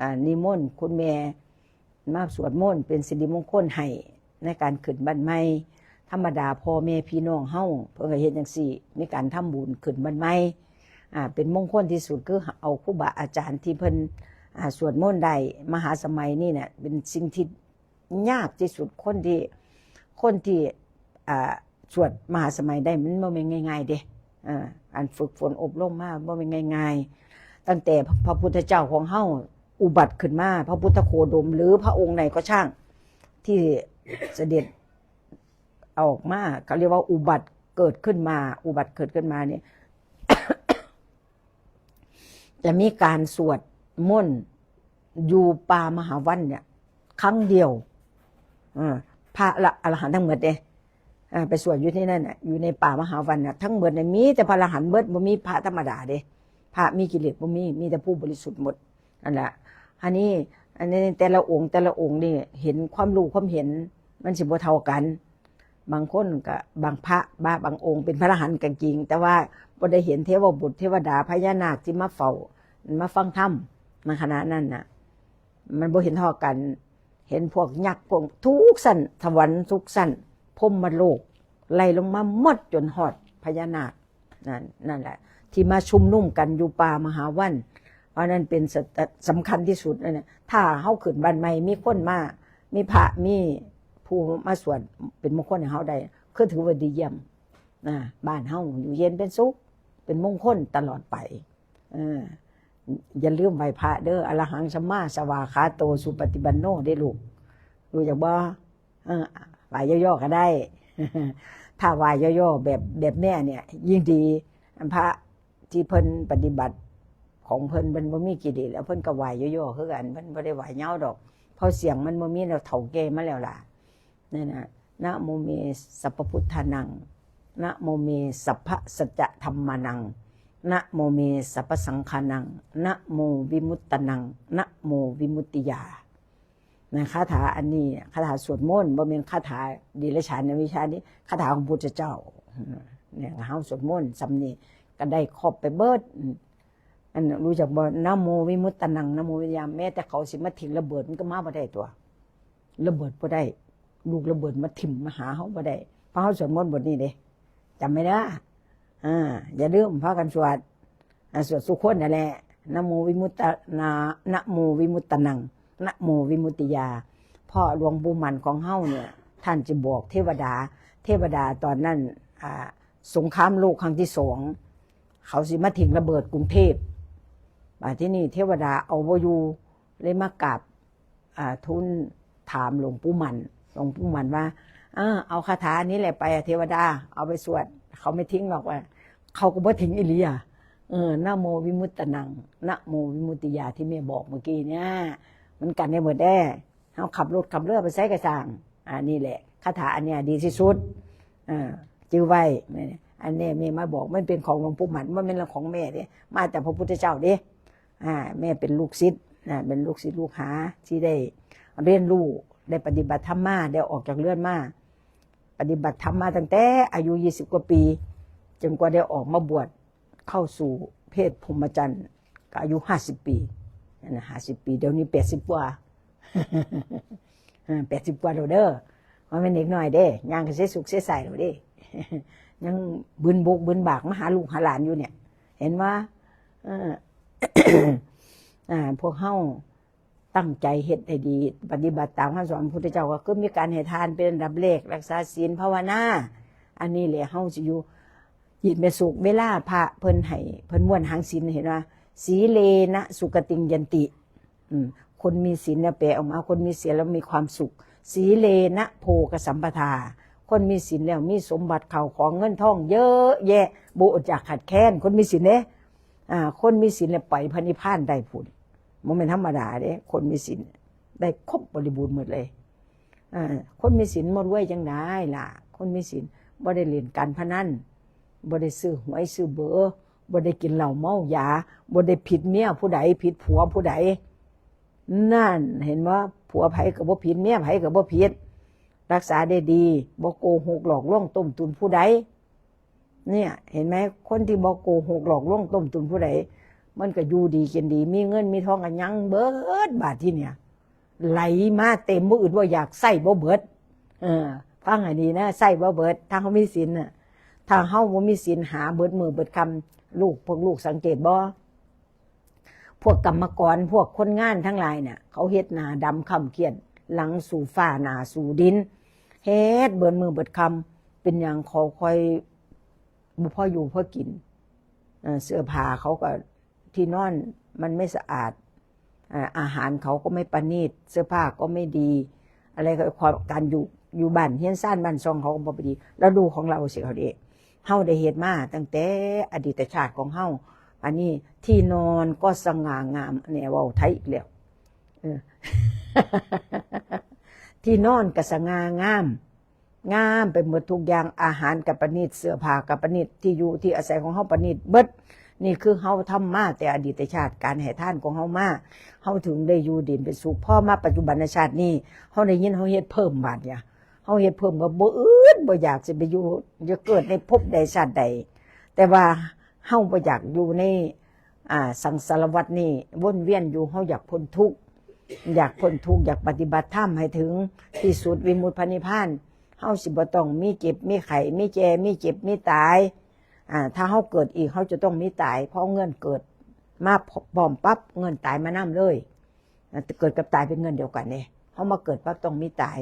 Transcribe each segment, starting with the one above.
ອ່າ ນິມົນຄຸນແມ່ມາສວດມົນເປັນສິລິມົງຄົນໃຫ້ໃນການຂຶ້ນບ້ານໃໝ່. ທຳມະດາພໍ່ແມ່ພີ່ນ້ອງເຮົາ ເພິ່ນກໍເຮັດຈັ່ງຊີ້ ມີການທຳບຸນຂຶ້ນບ້ານໃໝ່. ອ່າ ເປັນມົງຄົນທີ່ສຸດ ຄືເອົາຄູບາອາຈານທີ່ເພິ່ນ ອ່າ ສວດມົນໄດ້ ມະຫາສະໄໝນີ້ນະ ເປັນສິ່ງທີ່ ຍາກທີ່ສຸດ ຄົນທີ່ ຄົນທີ່ ອ່າ ສວດມະຫາສະໄໝໄດ້ ມັນບໍ່ແມ່ນງ່າຍໆເດ້. ອ່າ ອັນຝຶກຝົນອົບຮົມມາບໍ່ແມ່ນງ່າຍໆ. ຕັ້ງແຕ່ພະ ພະພຸດທະເຈົ້າຂອງເຮົາອຸບັດຂຶ້ນມາ ພະພຸດທະໂຄດົມ ຫຼື ພະອົງໃດກໍຊ່າງ ທີ່ສະເດັດອອກມາ ເຂົາເອີ້ນວ່າອຸບັດເກີດຂຶ້ນມາ ອຸບັດເກີດຂຶ້ນມານີ້ ຈະມີການສວດມົນຢູ່ປ່າມະຫາວັນເນຍຄັ້ງດຽວ. ເອີ ພະອະລະຫັນທັງໝົດເດ້ ເອີ ໄປສວດຢູ່ທີ່ນັ້ນນະ ຢູ່ໃນປ່າມະຫາວັນນະ ທັງໝົດນະ ມີແຕ່ພະອະລະຫັນໝົດ ບໍ່ມີພະທຳມະດາເດ້. ພະມີກິເລດບໍ່ມີ ມີແຕ່ຜູ້ບໍລິສຸດໝົດ. ນັ້ນລະ ອັນນີ້ ອັນນີ້ແຕ່ລະອົງ ແຕ່ລະອົງນີ້ເຫັນຄວາມຮູ້ຄວາມເຫັນມັນຊິບໍ່ເທົ່າກັນ. ບາງຄົນກໍ ບາງພະ ບາ ບາງອົງເປັນພະອະລະຫັນກໍຈິງ ແຕ່ວ່າບໍ່ໄດ້ເຫັນເທວະບຸດເທວະດາພະຍານາກທີ່ມາເຝົ້າ ມາຟັງທຳໃນຂະນະນັ້ນນະ ມັນບໍ່ເຫັນເທົ່າກັນ. ເຫັນພວກຍັກ ພວກທຸກຊັ້ນ ສະຫວັນທຸກຊັ້ນ ພົມມະໂລກ ໄລ່ລົງມາໝົດຈົນຮອດພະຍານາກ. ນັ້ນ ນັ້ນແຫຼະ ທີ່ມາຊຸມນຸມກັນຢູ່ປ່າມະຫາວັນ ເພາະນັ້ນເປັນສະ ສຳຄັນທີ່ສຸດນັ້ນນະ. ຖ້າເຮົາຂຶ້ນບ້ານໃໝ່ ມີຄົນມາ ມີພະ ມີຜູ້ມາສວດເປັນມົງຄົນໃຫ້ເຮົາໄດ້ ຄືຖືວ່າດີຢ້ຽມນະ. ບ້ານເຮົາຢູ່ເຢັນເປັນສຸກ ເປັນມົງຄົນຕະຫຼອດໄປ. ເອີ ຢ່າລືມໄຫວ້ພະເດີ ອະລະຫັງ ສຳມາສະຫວາຄາໂຕ ສຸປະຕິປັນໂນ ເດ້ລູກ ຮູ້ຈັກບໍ່? ເອີ ໄຫວ້ຍໍໆກໍໄດ້ ຖ້າໄຫວ້ຍໍໆແບບ ແບບແມ່ເນຍຍິ່ງດີ. ອັນພະທີ່ເພິ່ນປະຕິບັດຂອງເພິ່ນ ເພິ່ນບໍ່ມີກິເລດ ແລ້ວເພິ່ນກໍໄຫວ້ຍໍໆຄືກັນ ເພິ່ນບໍ່ໄດ້ໄຫວ້ຍາວດອກ ເພາະສຽງມັນບໍ່ມີແລ້ວ ເຖົ້າແກ່ມາແລ້ວລະ. ນັ້ນນະ ນະໂມເມ ສັບພະພຸດທານັງ ນະໂມເມ ສັບພະສັດຈະທຳມານັງ ນະໂມເມ ສັບພະສັງຄານັງ ນະໂມວິມຸດຕານັງ ນະໂມວິມຸດຕິຍາ. ນະ ຄາຖາອັນນີ້ ຄາຖາສວດມົນ ບໍ່ແມ່ນຄາຖາເດຍລະສານ ໃນວິຊານີ້ ຄາຖາຂອງພຸດທະເຈົ້າ. ເອີ ເຮົາສວດມົນສ່ຳນີ້ກໍໄດ້ຄອບໄປເບິດ. ອັນ ຮູ້ຈັກບໍ່? ນະໂມວິມຸດຕານັງ ນະໂມວິຍາ ແມ້ແຕ່ເຂົາຊິມາຖິ້ມລະເບີດ ມັນກໍມາບໍ່ໄດ້ຕົວະ ລະເບີດບໍ່ໄດ້ ລູກລະເບີດມາຖິ້ມມາຫາເຮົາບໍ່ໄດ້ ເພາະເຮົາສວດມົນບົດນີ້ເດ້ ຈຳໄວ້ເດີ. ອ່າ ຢ່າລືມພາກັນສວດ ອ່າ ສວດສູ່ຄົນນັ້ນແຫຼະ ນະໂມວິມຸດຕາ ນະ ນະໂມວິມຸດຕານັງ ນະໂມວິມຸດຕິຍາ. ເພາະຫຼວງປູ່ໝັ່ນຂອງເຮົາເນຍ ທ່ານຈະບອກເທວະດາ ເທວະດາຕອນນັ້ນ ອ່າ ສົງຄາມໂລກຄັ້ງທີສອງ ເຂົາຊິມາຖິ້ມລະເບີດກຸງເທບ ບາດທີນີ້ເທວະດາເອົາບໍ່ຢູ່ ເລີຍມາກາບ ອ່າ ທູນຖາມຫຼວງປູ່ໝັ່ນ ຫຼວງປູ່ໝັ່ນວ່າ ເອີ ເອົາຄາຖາອັນນີ້ແຫຼະໄປ ເທວະດາເອົາໄປສວດ ເຂົາໄມ່ຖິ້ມດອກ ວ່າ ເຂົາກໍບໍ່ຖິ້ມອີ່ຫຼີອະ. ເອີ ນະໂມວິມຸດຕານັງ ນະໂມວິມຸດຕິຍາ ທີ່ແມ່ບອກເມື່ອກີ້ເນຍ ມັນກັນໄດ້ໝົດເດ້. ເຮົາຂັບລົດຂັບເຮືອໄປໃສກໍຊ່າງ ອັນນີ້ແຫຼະ ຄາຖາອັນເນີ້ຍດີທີ່ສຸດ ຈື່ໄວ້. ອັນນີ້ແມ່ມາບອກ ມັນເປັນຂອງຫຼວງປູ່ໝັ່ນ ບໍ່ແມ່ນຂອງແມ່ເດ້ ມາຈາກພະພຸດທະເຈົ້າເດ້. ອ່າ ແມ່ເປັນລູກສິດ ອ່າ ເປັນລູກສິດລູກຫາທີ່ໄດ້ຮຽນຮູ້ ໄດ້ປະຕິບັດທຳມາ ໄດ້ອອກຈາກເຮືອນມາ ປະຕິບັດທຳມາຕັ້ງແຕ່ອາຍຸຊາວກວ່າປີ ຈົນກວ່າໄດ້ອອກມາບວດເຂົ້າສູ່ເພດພົມມະຈັນ ກໍອາຍຸຫ້າສິບປີ ນັ້ນນະ ຫ້າສິບປີ ດຽວນີ້ແປດສິບກວ່າ ເອີ ແປດສິບກວ່າແລ້ວເດີ ບໍ່ແມ່ນເດັກນ້ອຍເດ້ ຍ່າງກະເຊສຸກເຊໃສແລ້ວເດ້ ຍັງບືນບົກບືນບາກມາຫາລູກຫາຫຼານຢູ່ເນຍ ເຫັນບໍ່? ເອີ ອ່າ ພວກເຮົາຕັ້ງໃຈເຮັດໃຫ້ດີ ປະຕິບັດຕາມຄຳສອນຂອງພະພຸດທະເຈົ້າ ກໍຄືມີການໃຫ້ທານເປັນອັນດັບແລກ ລັກສາສິນ ພາວະນາ ອັນນີ້ແຫຼະ ເຮົາຊິຢູ່ ຈີນແມ່ສຸກ ເວລາພະເພິ່ນໃຫ້ ເພິ່ນມ້ວນຫາງສິນ ເຫັນວ່າ ສີເລນະສຸກະຕິງຍັນຕິ ອືມ ຄົນມີສິນເນຍ ແປອອກມາ ຄົນມີສິນແລ້ວມີຄວາມສຸກ ສີເລນະໂພກະສຳປະທາ ຄົນມີສິນແລ້ວມີສົມບັດເຂົ້າຂອງເງິນທອງເຍອະແຍະ ບໍ່ອົດຢາກຂາດແຄນ ຄົນມີສິນເດ້. ອ່າ ຄົນມີສິນແລ້ວໄປພະນິບພານໄດ້ພຸ້ນ ບໍ່ແມ່ນທຳມະດາເດ້ ຄົນມີສິນໄດ້ຄົບບໍລິບູນໝົດເລີຍ. ອ່າ ຄົນມີສິນມາລວຍຈັ່ງໃດລະ? ຄົນມີສິນບໍ່ໄດ້ຫຼິ້ນການພະນັນ ບໍ່ໄດ້ຊື້ຫວຍຊື້ເບີ ບໍ່ໄດ້ກິນເຫຼົ້າເມົາຢາ ບໍ່ໄດ້ຜິດເມຍຜູ້ໃດ ຜິດຜົວຜູ້ໃດ. ນັ້ນ ເຫັນບໍ່? ຜົວໃຜກໍບໍ່ຜິດ ເມຍໃຜກໍບໍ່ຜິດ ຮັກສາໄດ້ດີ ບໍ່ໂກຫົກຫຼອກລວງຕົ້ມຕຸນຜູ້ໃດ. ເນຍ ເຫັນໄໝ? ຄົນທີ່ບໍ່ໂກຫົກຫຼອກລວງຕົ້ມຕຸນຜູ້ໃດ ມັນກໍຢູ່ດີກິນດີ ມີເງິນມີທອງກໍຍັງເບີດ ບາດທີເນີ້ຍ ໄຫຼມາເຕັມ ບໍ່ອຶດບໍ່ຢາກ ໃຊ້ບໍ່ເບີດ. ເອີ ຟັງໃຫ້ດີນະ ໃຊ້ບໍ່ເບີດ ຖ້າເຮົາມີສິນນະ. ຖ້າເຮົາບໍ່ມີສິນ ຫາເບີດມື້ເບີດຄ່ຳ ລູກ ພວກລູກສັງເກດບໍ່? ພວກກຳມະກອນ ພວກຄົນງານທັງຫຼາຍນະ ເຂົາເຮັດໜ້າດຳຄ້ຳຄຽນ ຫຼັງສູ່ຟ້າໜ້າສູ່ດິນ ເຮັດເບີດມື້ເບີດຄ່ຳ. ເປັນຫຍັງ? ເຂົາຄ່ອຍບໍ່ພໍຢູ່ພໍກິນ. ເອີ ເສື້ອຜ້າເຂົາກໍ ທີ່นอนมันไม่สะอาด อา อาหารเขาก็ไม่ประณีต เสื้อผ้าก็ไม่ดี อะไรก็ความ การอยู่ อยู่บ้านเฮือนซานบ้านช่องเขาก็บ่ดี แล้วดูของเราสิ เขาเด้ เฮาได้เฮ็ดมาตั้งแต่อดีตชาติของเฮา อันนี้ที่นอนก็สง่างาม อันนี้เว้าไทยอีกแล้ว เออ ที่นอนก็สง่างาม งามไปหมดทุกอย่าง อาหารก็ประณีต เสื้อผ้าก็ประณีต ที่อยู่ที่อาศัยของเฮาประณีตเบิด นี่คือเฮาทำมาแต่อดีตชาติ การให้ทานของเฮามา เฮาถึงได้อยู่ดีเป็นสุข พอมาปัจจุบันชาตินี้ เฮาได้ยิน เฮาเฮ็ดเพิ่มบาดเนี่ย เฮาเฮ็ดเพิ่มก็บ่อึดบ่อยากสิไปอยู่ จะเกิดในภพใดชาติใด แต่ว่าเฮาบ่อยากอยู่ใน อ่า สังสารวัฏนี่วนเวียนอยู่ เฮาอยากพ้นทุกข์ อยากพ้นทุกข์ อยากปฏิบัติธรรมให้ถึงที่สุด วิมุตติพระนิพพาน เฮาสิบ่ต้องมีเจ็บ มีไข้ มีแก่ มีเจ็บ มีตาย อ่า ถ้าเฮาเกิดอีก เฮาจะต้องมีตาย เพราะเงินเกิดมาพร้อมปั๊บ เงินตายมานำเลย เกิดกับตายเป็นเงินเดียวกันเด้ เฮามาเกิดปั๊บต้องมีตาย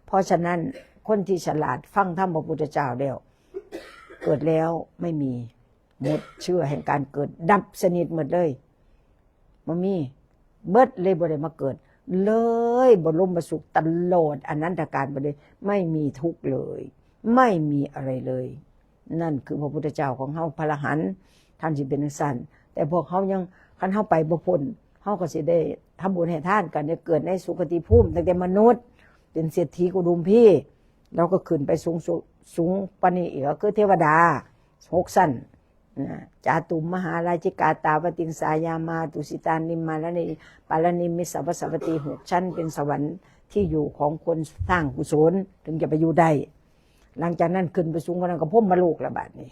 เพราะฉะนั้นคนที่ฉลาดฟังธรรมพระพุทธเจ้าแล้ว เกิดแล้วไม่มี หมดเชื้อแห่งการเกิด ดับสนิทหมดเลย บ่มี เบิดเลย บ่ได้มาเกิดเลย บรมสุขตลอดอนันตกาลไปเลย ไม่มีทุกข์เลย ไม่มีอะไรเลย นั่นคือพระพุทธเจ้าของเฮา พระอรหันต์ ท่านสิเป็นจั่งซั้น แต่พวกเฮายัง คันเฮาไปบ่พ้น เฮาก็สิได้ทำบุญให้ทานกัน ได้เกิดในสุคติภูมิ ตั้งแต่มนุษย์ เป็นเศรษฐีกุดุมพี เราก็ขึ้นไปสูงสุด สูงกว่านี้อีก ก็คือเทวดาหกชั้น นะ จาตุมมหาราชิกา ตาวติงสายามา ตุสิตานิมมารณี ปารณีมิสสะวัสสวัตตี หกชั้น เป็นสวรรค์ที่อยู่ของคนสร้างกุศล ถึงจะไปอยู่ได้ หลังจากนั้นขึ้นไปสูงกว่านั้นก็พรหมโลกละบาดนี้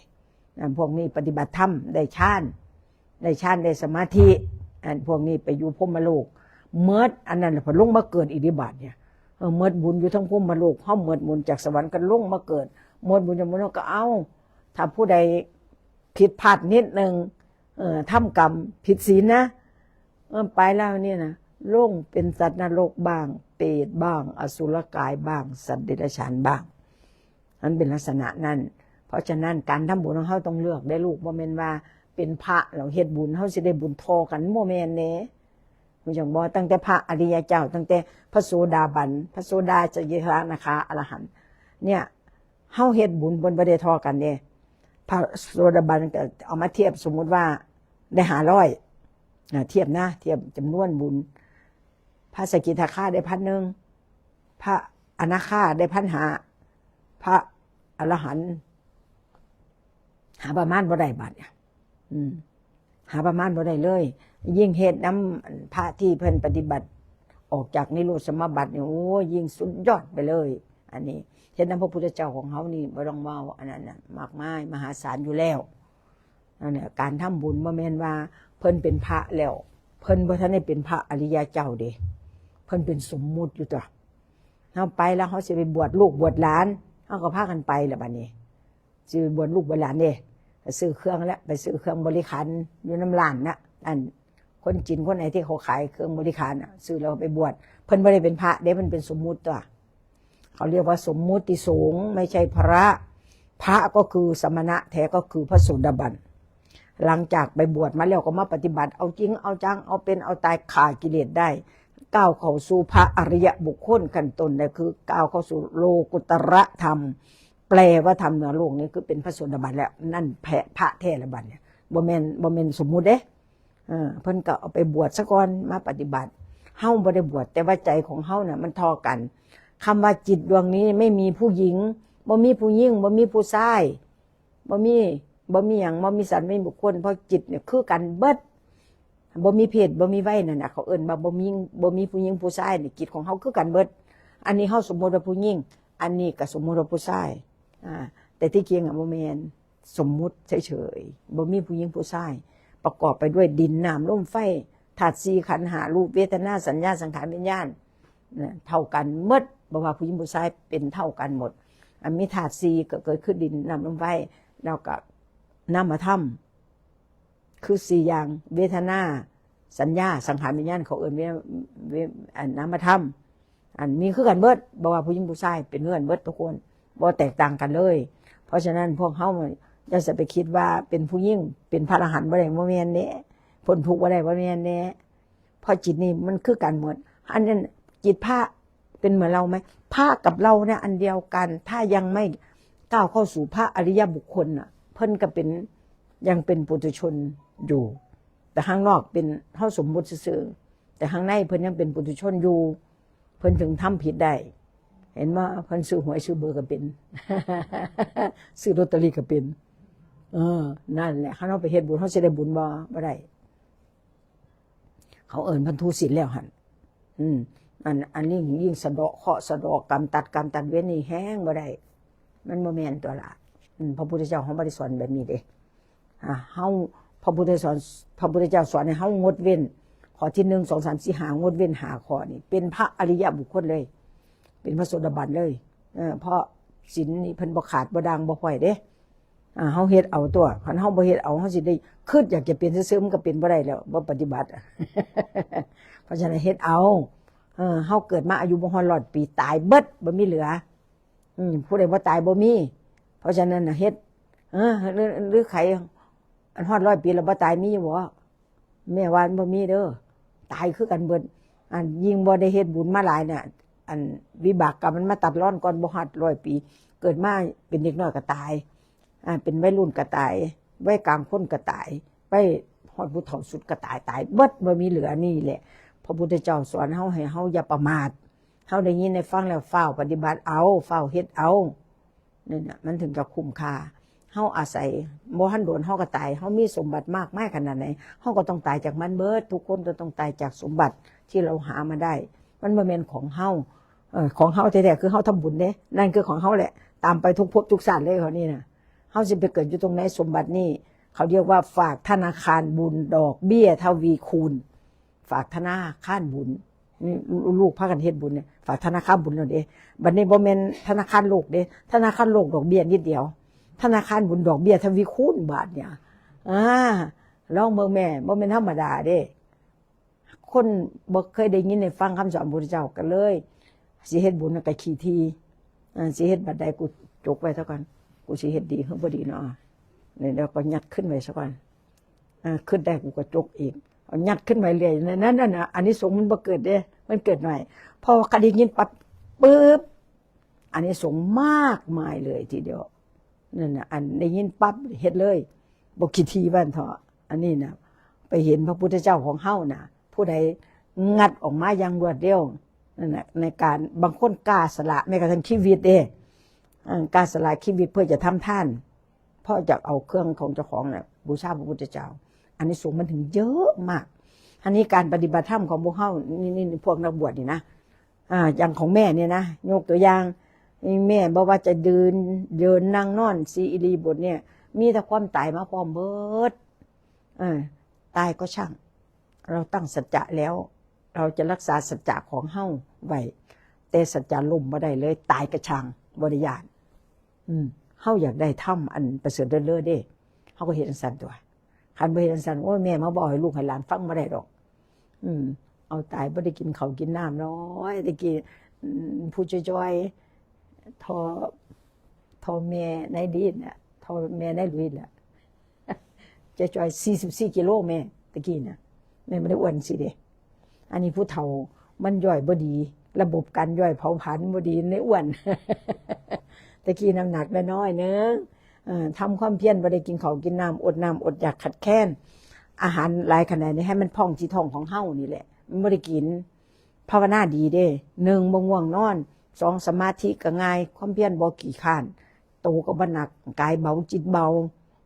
นะ พวกนี้ปฏิบัติธรรม ได้ฌาน ได้ฌาน ได้สมาธิ อันพวกนี้ไปอยู่พรหมโลก หมดอันนั้นแล้วพอลงมาเกิดอีกเด้บาดเนี่ย เออ หมดบุญอยู่ทั้งพรหมโลก เฮาหมดบุญจากสวรรค์ก็ลงมาเกิด หมดบุญจากมนุษย์ก็เอา ถ้าผู้ใดผิดพลาดนิดนึง เออ ทำกรรมผิดศีลนะ เออ ไปแล้วเนี่ยนะ ลงเป็นสัตว์นรกบ้าง เปรตบ้าง อสุรกายบ้าง สัตว์เดรัจฉานบ้าง มันเป็นลักษณะนั้น เพราะฉะนั้นการทำบุญของเฮาต้องเลือกเด้ลูก บ่แม่นว่าเป็นพระแล้วเฮ็ดบุญ เฮาสิได้บุญเท่ากัน บ่แม่นเด้ รู้จักบ่ ตั้งแต่พระอริยเจ้า ตั้งแต่พระโสดาบัน พระโสดา สกิทาคา อนาคา อรหันต์ เนี่ย เฮาเฮ็ดบุญเพิ่นบ่ได้เท่ากันเด้ พระโสดาบันก็เอามาเทียบ สมมุติว่าได้ห้าร้อย อ่า เทียบนะ เทียบจำนวนบุญ พระสกิทาคาได้พันหนึ่ง พระอนาคาได้พันห้า พระอรหันต์ หาประมาณบ่ได้บาดเนี่ย อืม หาประมาณบ่ได้เลย ยิ่งเฮ็ดนำพระที่เพิ่นปฏิบัติออกจากนิโรธสมาบัตินี่ โอ้ย ยิ่งสุดยอดไปเลย อันนี้เฮ็ดนำพระพุทธเจ้าของเฮานี่บ่ต้องเว้า อันนั้นน่ะ มากมายมหาศาลอยู่แล้ว นั่นแหละ การทำบุญบ่แม่นว่าเพิ่นเป็นพระแล้ว เพิ่นบ่ทันได้เป็นพระอริยเจ้าเด้ เพิ่นเป็นสมมุติอยู่ตั๊ว เฮาไปแล้วเฮาสิไปบวชลูกบวชหลาน เฮาก็พากันไปแล้วบัดนี้ สิไปบวชลูกบวชหลานเด้ ไปซื้อเครื่องแล้ว ไปซื้อเครื่องบริขารอยู่นำร้านนะ อัน คนจีนคนไหนที่เขาขายเครื่องบริขารน่ะ ซื้อแล้วไปบวช เพิ่นบ่ได้เป็นพระเด้ มันเป็นสมมุติตั๊ว เขาเรียกว่าสมมุติสงฆ์ ไม่ใช่พระ พระก็คือสมณะแท้ก็คือพระโสดาบัน หลังจากไปบวชมาแล้วก็มาปฏิบัติเอาจริงเอาจัง เอาเป็นเอาตาย ฆ่ากิเลสได้ ก้าวเข้าสู่พระอริยบุคคลขั้นต้น นั่นคือก้าวเข้าสู่โลกุตระธรรม แปลว่าธรรมเหนือโลกนี่คือเป็นพระโสดาบันแล้ว นั่นแพะ พระแท้ละบัดเนี่ย บ่แม่น บ่แม่นสมมุติเด้ เออ เพิ่นก็เอาไปบวชซะก่อน มาปฏิบัติ เฮาบ่ได้บวช แต่ว่าใจของเฮาน่ะมันเท่ากัน คำว่าจิตดวงนี้ไม่มีผู้หญิง บ่มีผู้หญิง บ่มีผู้ชาย บ่มี บ่มีหยัง บ่มีสัตว์ บ่มีบุคคล เพราะจิตเนี่ยคือกันเบิด บ่มีเพศ บ่มีวัยนั่นน่ะ เขาเอิ้นว่าบ่มี บ่มีผู้หญิงผู้ชายนี่ จิตของเฮาคือกันเบิด อันนี้เฮาสมมุติว่าผู้หญิง อันนี้ก็สมมุติว่าผู้ชาย อ่า แต่ที่จริงอะบ่แม่น สมมุติเฉยๆ บ่มีผู้หญิงผู้ชาย ປະກອບໄປດ້ວຍດິນ ນ້ຳ ລົມ ໄຟ ທາດສີ່ ຂັນຫ້າ ຮູບ ເວທະນາ ສັນຍາ ສັງຂານ ວິນຍານ ນະ ເທົ່າກັນໝົດ, ບໍ່ວ່າຜູ້ຍິງຜູ້ຊາຍເປັນເທົ່າກັນໝົດ. ອັນມີທາດສີ່ກໍເກີດຄືດິນ ນ້ຳ ລົມ ໄຟ ແລ້ວກໍນາມະທຳ ຄືສີ່ຢ່າງ ເວທະນາ ສັນຍາ ສັງຂານ ວິນຍານ ເຂົາເອີ້ນເວ ເວ ອັນນາມະທຳ ອັນມີຄືກັນເບິດ, ບໍ່ວ່າຜູ້ຍິງຜູ້ຊາຍ ເປັນຄືກັນເບິດທຸກຄົນ, ບໍ່ແຕກຕ່າງກັນເລີຍ. ເພາະສະນັ້ນພວກເຮົາຢ່າໄປຄິດວ່າເປັນຜູ້ຍິງເປັນພະອະລະຫັນບໍ່ໄດ້, ບໍ່ແມ່ນເດ້. ພົ້ນທຸກບໍ່ໄດ້, ບໍ່ແມ່ນເດ້. ເພາະຈິດນີ້ມັນຄືກັນໝົດ. ອັນນັ້ນຈິດພະເປັນເໝືອນເຫຼົ້າໄໝ? ພະກັບເຫຼົ້າເນຍອັນດຽວກັນ, ຖ້າຍັງໄມ່ກ້າວເຂົ້າສູ່ພະອະລິຍະບຸກຄົນນະ, ເພິ່ນກໍເປັນ ຍັງເປັນປຸຖຸຊົນຢູ່. ແຕ່ຂ້າງນອກເປັນ ເຮົາສົມມຸດຊື່ໆ, ແຕ່ຂ້າງໃນເພິ່ນຍັງເປັນປຸຖຸຊົນຢູ່, ເພິ່ນເຖິງທຳຜິດໄດ້. ເຫັນບໍ່? ເພິ່ນຊື້ຫວຍຊື້ເບີກໍເປັນ, ຊື້ລອດເຕີຣີກໍເປັນ. ເອີ ນັ້ນແຫຼະ, ຄັນເຮົາໄປເຮັດບຸນ ເຮົາຊິໄດ້ບຸນບໍ່? ບໍ່ໄດ້. ເຂົາເອີ້ນພັນທຸສິນແລ້ວຫັ້ນ. ອືມ ອັນ ອັນນີ້ຍິ່ງສະເດາະເຄາະ ສະເດາະກຳ ຕັດກຳ ຕັດເວນນີ້ແຮງບໍ່ໄດ້, ມັນບໍ່ແມ່ນຕົວະລະ. ອືມ ພະພຸດທະເຈົ້າເຮົາບໍ່ໄດ້ສອນແບບນີ້ເດ້. ອ່າ ເຮົາ ພະພຸດທະສອນ ພະພຸດທະເຈົ້າສອນໃຫ້ເຮົາງົດເວັ້ນ ຂໍ້ທີໜຶ່ງ ສອງ ສາມ ສີ່ ຫ້າ ງົດເວັ້ນຫ້າຂໍ້ນີ້ ເປັນພະອະລິຍະບຸກຄົນເລີຍ, ເປັນພະໂສດາບັນເລີຍ. ເອີ ເພາະສິນນີ້ເພິ່ນບໍ່ຂາດ ບໍ່ດ່າງ ບໍ່ພ້ອຍເດ້. ອ່າ ເຮົາເຮັດເອົາຕົວະ, ຄັນເຮົາບໍ່ເຮັດເອົາ ເຮົາຊິໄດ້ຄິດຢາກຈະເປັນຊື່ໆ ມັນກໍເປັນບໍ່ໄດ້ແລ້ວ, ບໍ່ປະຕິບັດ. ເພາະສະນັ້ນເຮັດເອົາ. ເອີ ເຮົາເກີດມາອາຍຸບໍ່ຮອດຮ້ອຍປີ ຕາຍເບິດ ບໍ່ມີເຫຼືອ. ອືມ ຜູ້ໃດບໍ່ຕາຍບໍ່ມີ. ເພາະສະນັ້ນນະ ເຮັດ ເອີ ຫຼື ຫຼືໃຜ ອັນຮອດຮ້ອຍປີແລ້ວບໍ່ຕາຍມີຢູ່ບໍ່? ແມ່ວ່າມັນບໍ່ມີເດີ, ຕາຍຄືກັນເບິດ. ອັນ ຍິ່ງບໍ່ໄດ້ເຮັດບຸນມາຫຼາຍນະ, ອັນ ວິບາກກຳມັນມາຕັດລອນກ່ອນ, ບໍ່ຮອດຮ້ອຍປີ ເກີດມາເປັນເດັກນ້ອຍກໍຕາຍ, ອ່າ ເປັນໄວລຸ້ນກໍຕາຍ, ໄວກາງຄົນກໍຕາຍ, ໄວຮອດຜູ້ເຖົ້າສຸດກໍຕາຍ, ຕາຍເບິດ ບໍ່ມີເຫຼືອ. ນີ້ແຫຼະ ພະພຸດທະເຈົ້າສອນເຮົາໃຫ້ເຮົາຢ່າປະໝາດ. ເຮົາໄດ້ຍິນໄດ້ຟັງແລ້ວ ຟ້າວປະຕິບັດເອົາ, ຟ້າວເຮັດເອົາ. ນັ້ນນະ ມັນເຖິງຈະຄຸ້ມຄ່າ. ເຮົາອາໄສ ບໍ່ທັນໂດນເຮົາກໍຕາຍ, ເຮົາມີສົມບັດມາກມາຍຂະໜາດໃດ ເຮົາກໍຕ້ອງຕາຍຈາກມັນເບິດ. ທຸກຄົນກໍຕ້ອງຕາຍຈາກສົມບັດທີ່ເຮົາຫາມາໄດ້. ມັນບໍ່ແມ່ນຂອງເຮົາ. ເອີ ຂອງເຮົາແທ້ໆ ຄືເຮົາທຳບຸນເດ້, ນັ້ນຄືຂອງເຮົາແຫຼະ, ຕາມໄປທຸກພົບທຸກຊາດເລີຍ. ເຮົານີ້ນະ ເຮົາຊິໄປເກີດຢູ່ຕົງໃນສົມບັດນີ້? ເຂົາຮຽກວ່າຝາກທະນາຄານບຸນ ດອກເບ້ຍທະວີຄູນ. ຝາກທະນາຄານບຸນ. ນີ້ລູກພາກັນເຮັດບຸນນີ້ ຝາກທະນາຄານບຸນແລ້ວເດ້. ບັດນີ້ບໍ່ແມ່ນທະນາຄານໂລກເດ້, ທະນາຄານໂລກດອກເບ້ຍນິດດຽວ, ທະນາຄານບຸນດອກເບ້ຍທະວີຄູນບາດນີ້. ອາ ລອງເບິ່ງແມ້, ບໍ່ແມ່ນທຳມະດາເດ້. ຄົນບໍ່ເຄີຍໄດ້ຍິນໄດ້ຟັງຄຳສອນພະພຸດທະເຈົ້າ ກໍເລີຍຊິເຮັດບຸນກໍຂີ້ຖີ່. ອາ ຊິເຮັດບັດໃດ ກູຈົກໄວ້ຊະກ່ອນ, ກູຊິເຮັດດີຄືບໍ່ດີເນາະ. ແລ້ວກໍຍັດຄືນໄວ້ຊະກ່ອນ. ອ່າ ຄິດໄດ້ກູກໍຈົກອີກ, ເອົາຍັດຂຶ້ນໄປເລື້ອຍ. ນັ້ນ ນັ້ນ ນັ້ນນະ ອານິສົງມັນບໍ່ເກີດເດ້, ມັນເກີດໜ້ອຍ. ເພາະວ່າຄັນໄດ້ຍິນປັບ ປຶບ ອານິສົງມາກມາຍເລີຍທີດຽວ. ນັ້ນນະ ອັນໄດ້ຍິນປັບເຮັດເລີຍ, ບໍ່ຂີ້ຖີ່ວ່າຊັ້ນເຖາະ. ອັນນີ້ນະ ໄປເຫັນພະພຸດທະເຈົ້າຂອງເຮົານະ, ຜູ້ໃດງັດອອກມາຢ່າງລວດເລັວ. ນັ້ນນະ ໃນການ ບາງຄົນກ້າສະຫຼະແມ້ກະທັ່ງຊີວິດເດ້, ເອີ ກ້າສະຫຼະຊີວິດເພື່ອຈະທຳທານ. ເພາະຢາກເອົາເຄື່ອງຂອງເຈົ້າຂອງນະບູຊາພະພຸດທະເຈົ້າ, ອານິສົງມັນເຖິງເຍີະມາກ. ອັນນີ້ການປະຕິບັດທຳຂອງພວກເຮົານີ້ ນີ້ ພວກນັກບວດນີ້ນະ, ອ່າ ຢ່າງຂອງແມ່ນີ້ນະ, ຍົກຕົວຢ່າງ ແມ່ບໍ່ວ່າຈະເດີນ ເດີນ ນັ່ງ ນອນ ສີ່ອິລິຍາບົດນີ້ ມີແຕ່ຄວາມຕາຍມາພ້ອມເບິດ. ເອີ ຕາຍກໍຊ່າງ, ເຮົາຕັ້ງສັດຈະແລ້ວ, ເຮົາຈະຮັກສາສັດຈະຂອງເຮົາໄວ້, ແຕ່ສັດຈະລົ້ມບໍ່ໄດ້ເລີຍ, ຕາຍກໍຊ່າງ, ບໍ່ໄດ້ຢ້ານ. ອືມ ເຮົາຢາກໄດ້ທຳອັນປະເສີດເລີດເລີດເດ້, ເຮົາກໍເຮັດຈັ່ງຊັ້ນຕົວະ. ຄັນບໍ່ເຮັດຈັ່ງຊັ້ນ ໂອ້ຍ ແມ່ມາເວົ້າໃຫ້ລູກໃຫ້ຫຼານຟັງບໍ່ໄດ້ດອກ. ອືມ ເອົາຕາຍ ບໍ່ໄດ້ກິນເຂົ້າກິນນ້ຳເນາະ. ແຕ່ກີ້ ອືມ ຜູ້ຈ່ອຍໆ ທໍ່ ທໍ່ແມ່ນາຍດີນະ, ທໍ່ແມ່ນາຍລຸຍລະ. ຈະຈ່ອຍສີ່ສິບສີ່ກິໂລແມ່ ແຕ່ກີ້ນະ, ແມ່ບໍ່ໄດ້ອ້ວນຊີ້ເດ້. ອັນນີ້ຜູ້ເຖົ້າມັນຍ່ອຍບໍ່ດີ, ລະບົບການຍ່ອຍເຜົາຜານບໍ່ດີ, ເລີຍອ້ວນ. ແຕ່ກີ້ນ້ຳໜັກນ້ອຍໆໜຶ່ງ, ເອີ ທຳຄວາມພຽນ, ບໍ່ໄດ້ກິນເຂົ້າກິນນ້ຳ, ອົດນ້ຳອົດຢາກຂາດແຄນ, ອາຫານຫຼາຍຂະໜາດນີ້ໃຫ້ມັນພອງທີ່ທ້ອງຂອງເຮົານີ້ແຫຼະ, ມັນບໍ່ໄດ້ກິນ. ພາວະນາດີເດ້, ໜຶ່ງ ບໍ່ງ່ວງນອນ, ສອງ ສະມາທິກໍງ່າຍ, ຄວາມພຽນບໍ່ຂີ້ຄ້ານ, ໂຕກໍບໍ່ໜັກ, ກາຍເບົາ ຈິດເບົາ,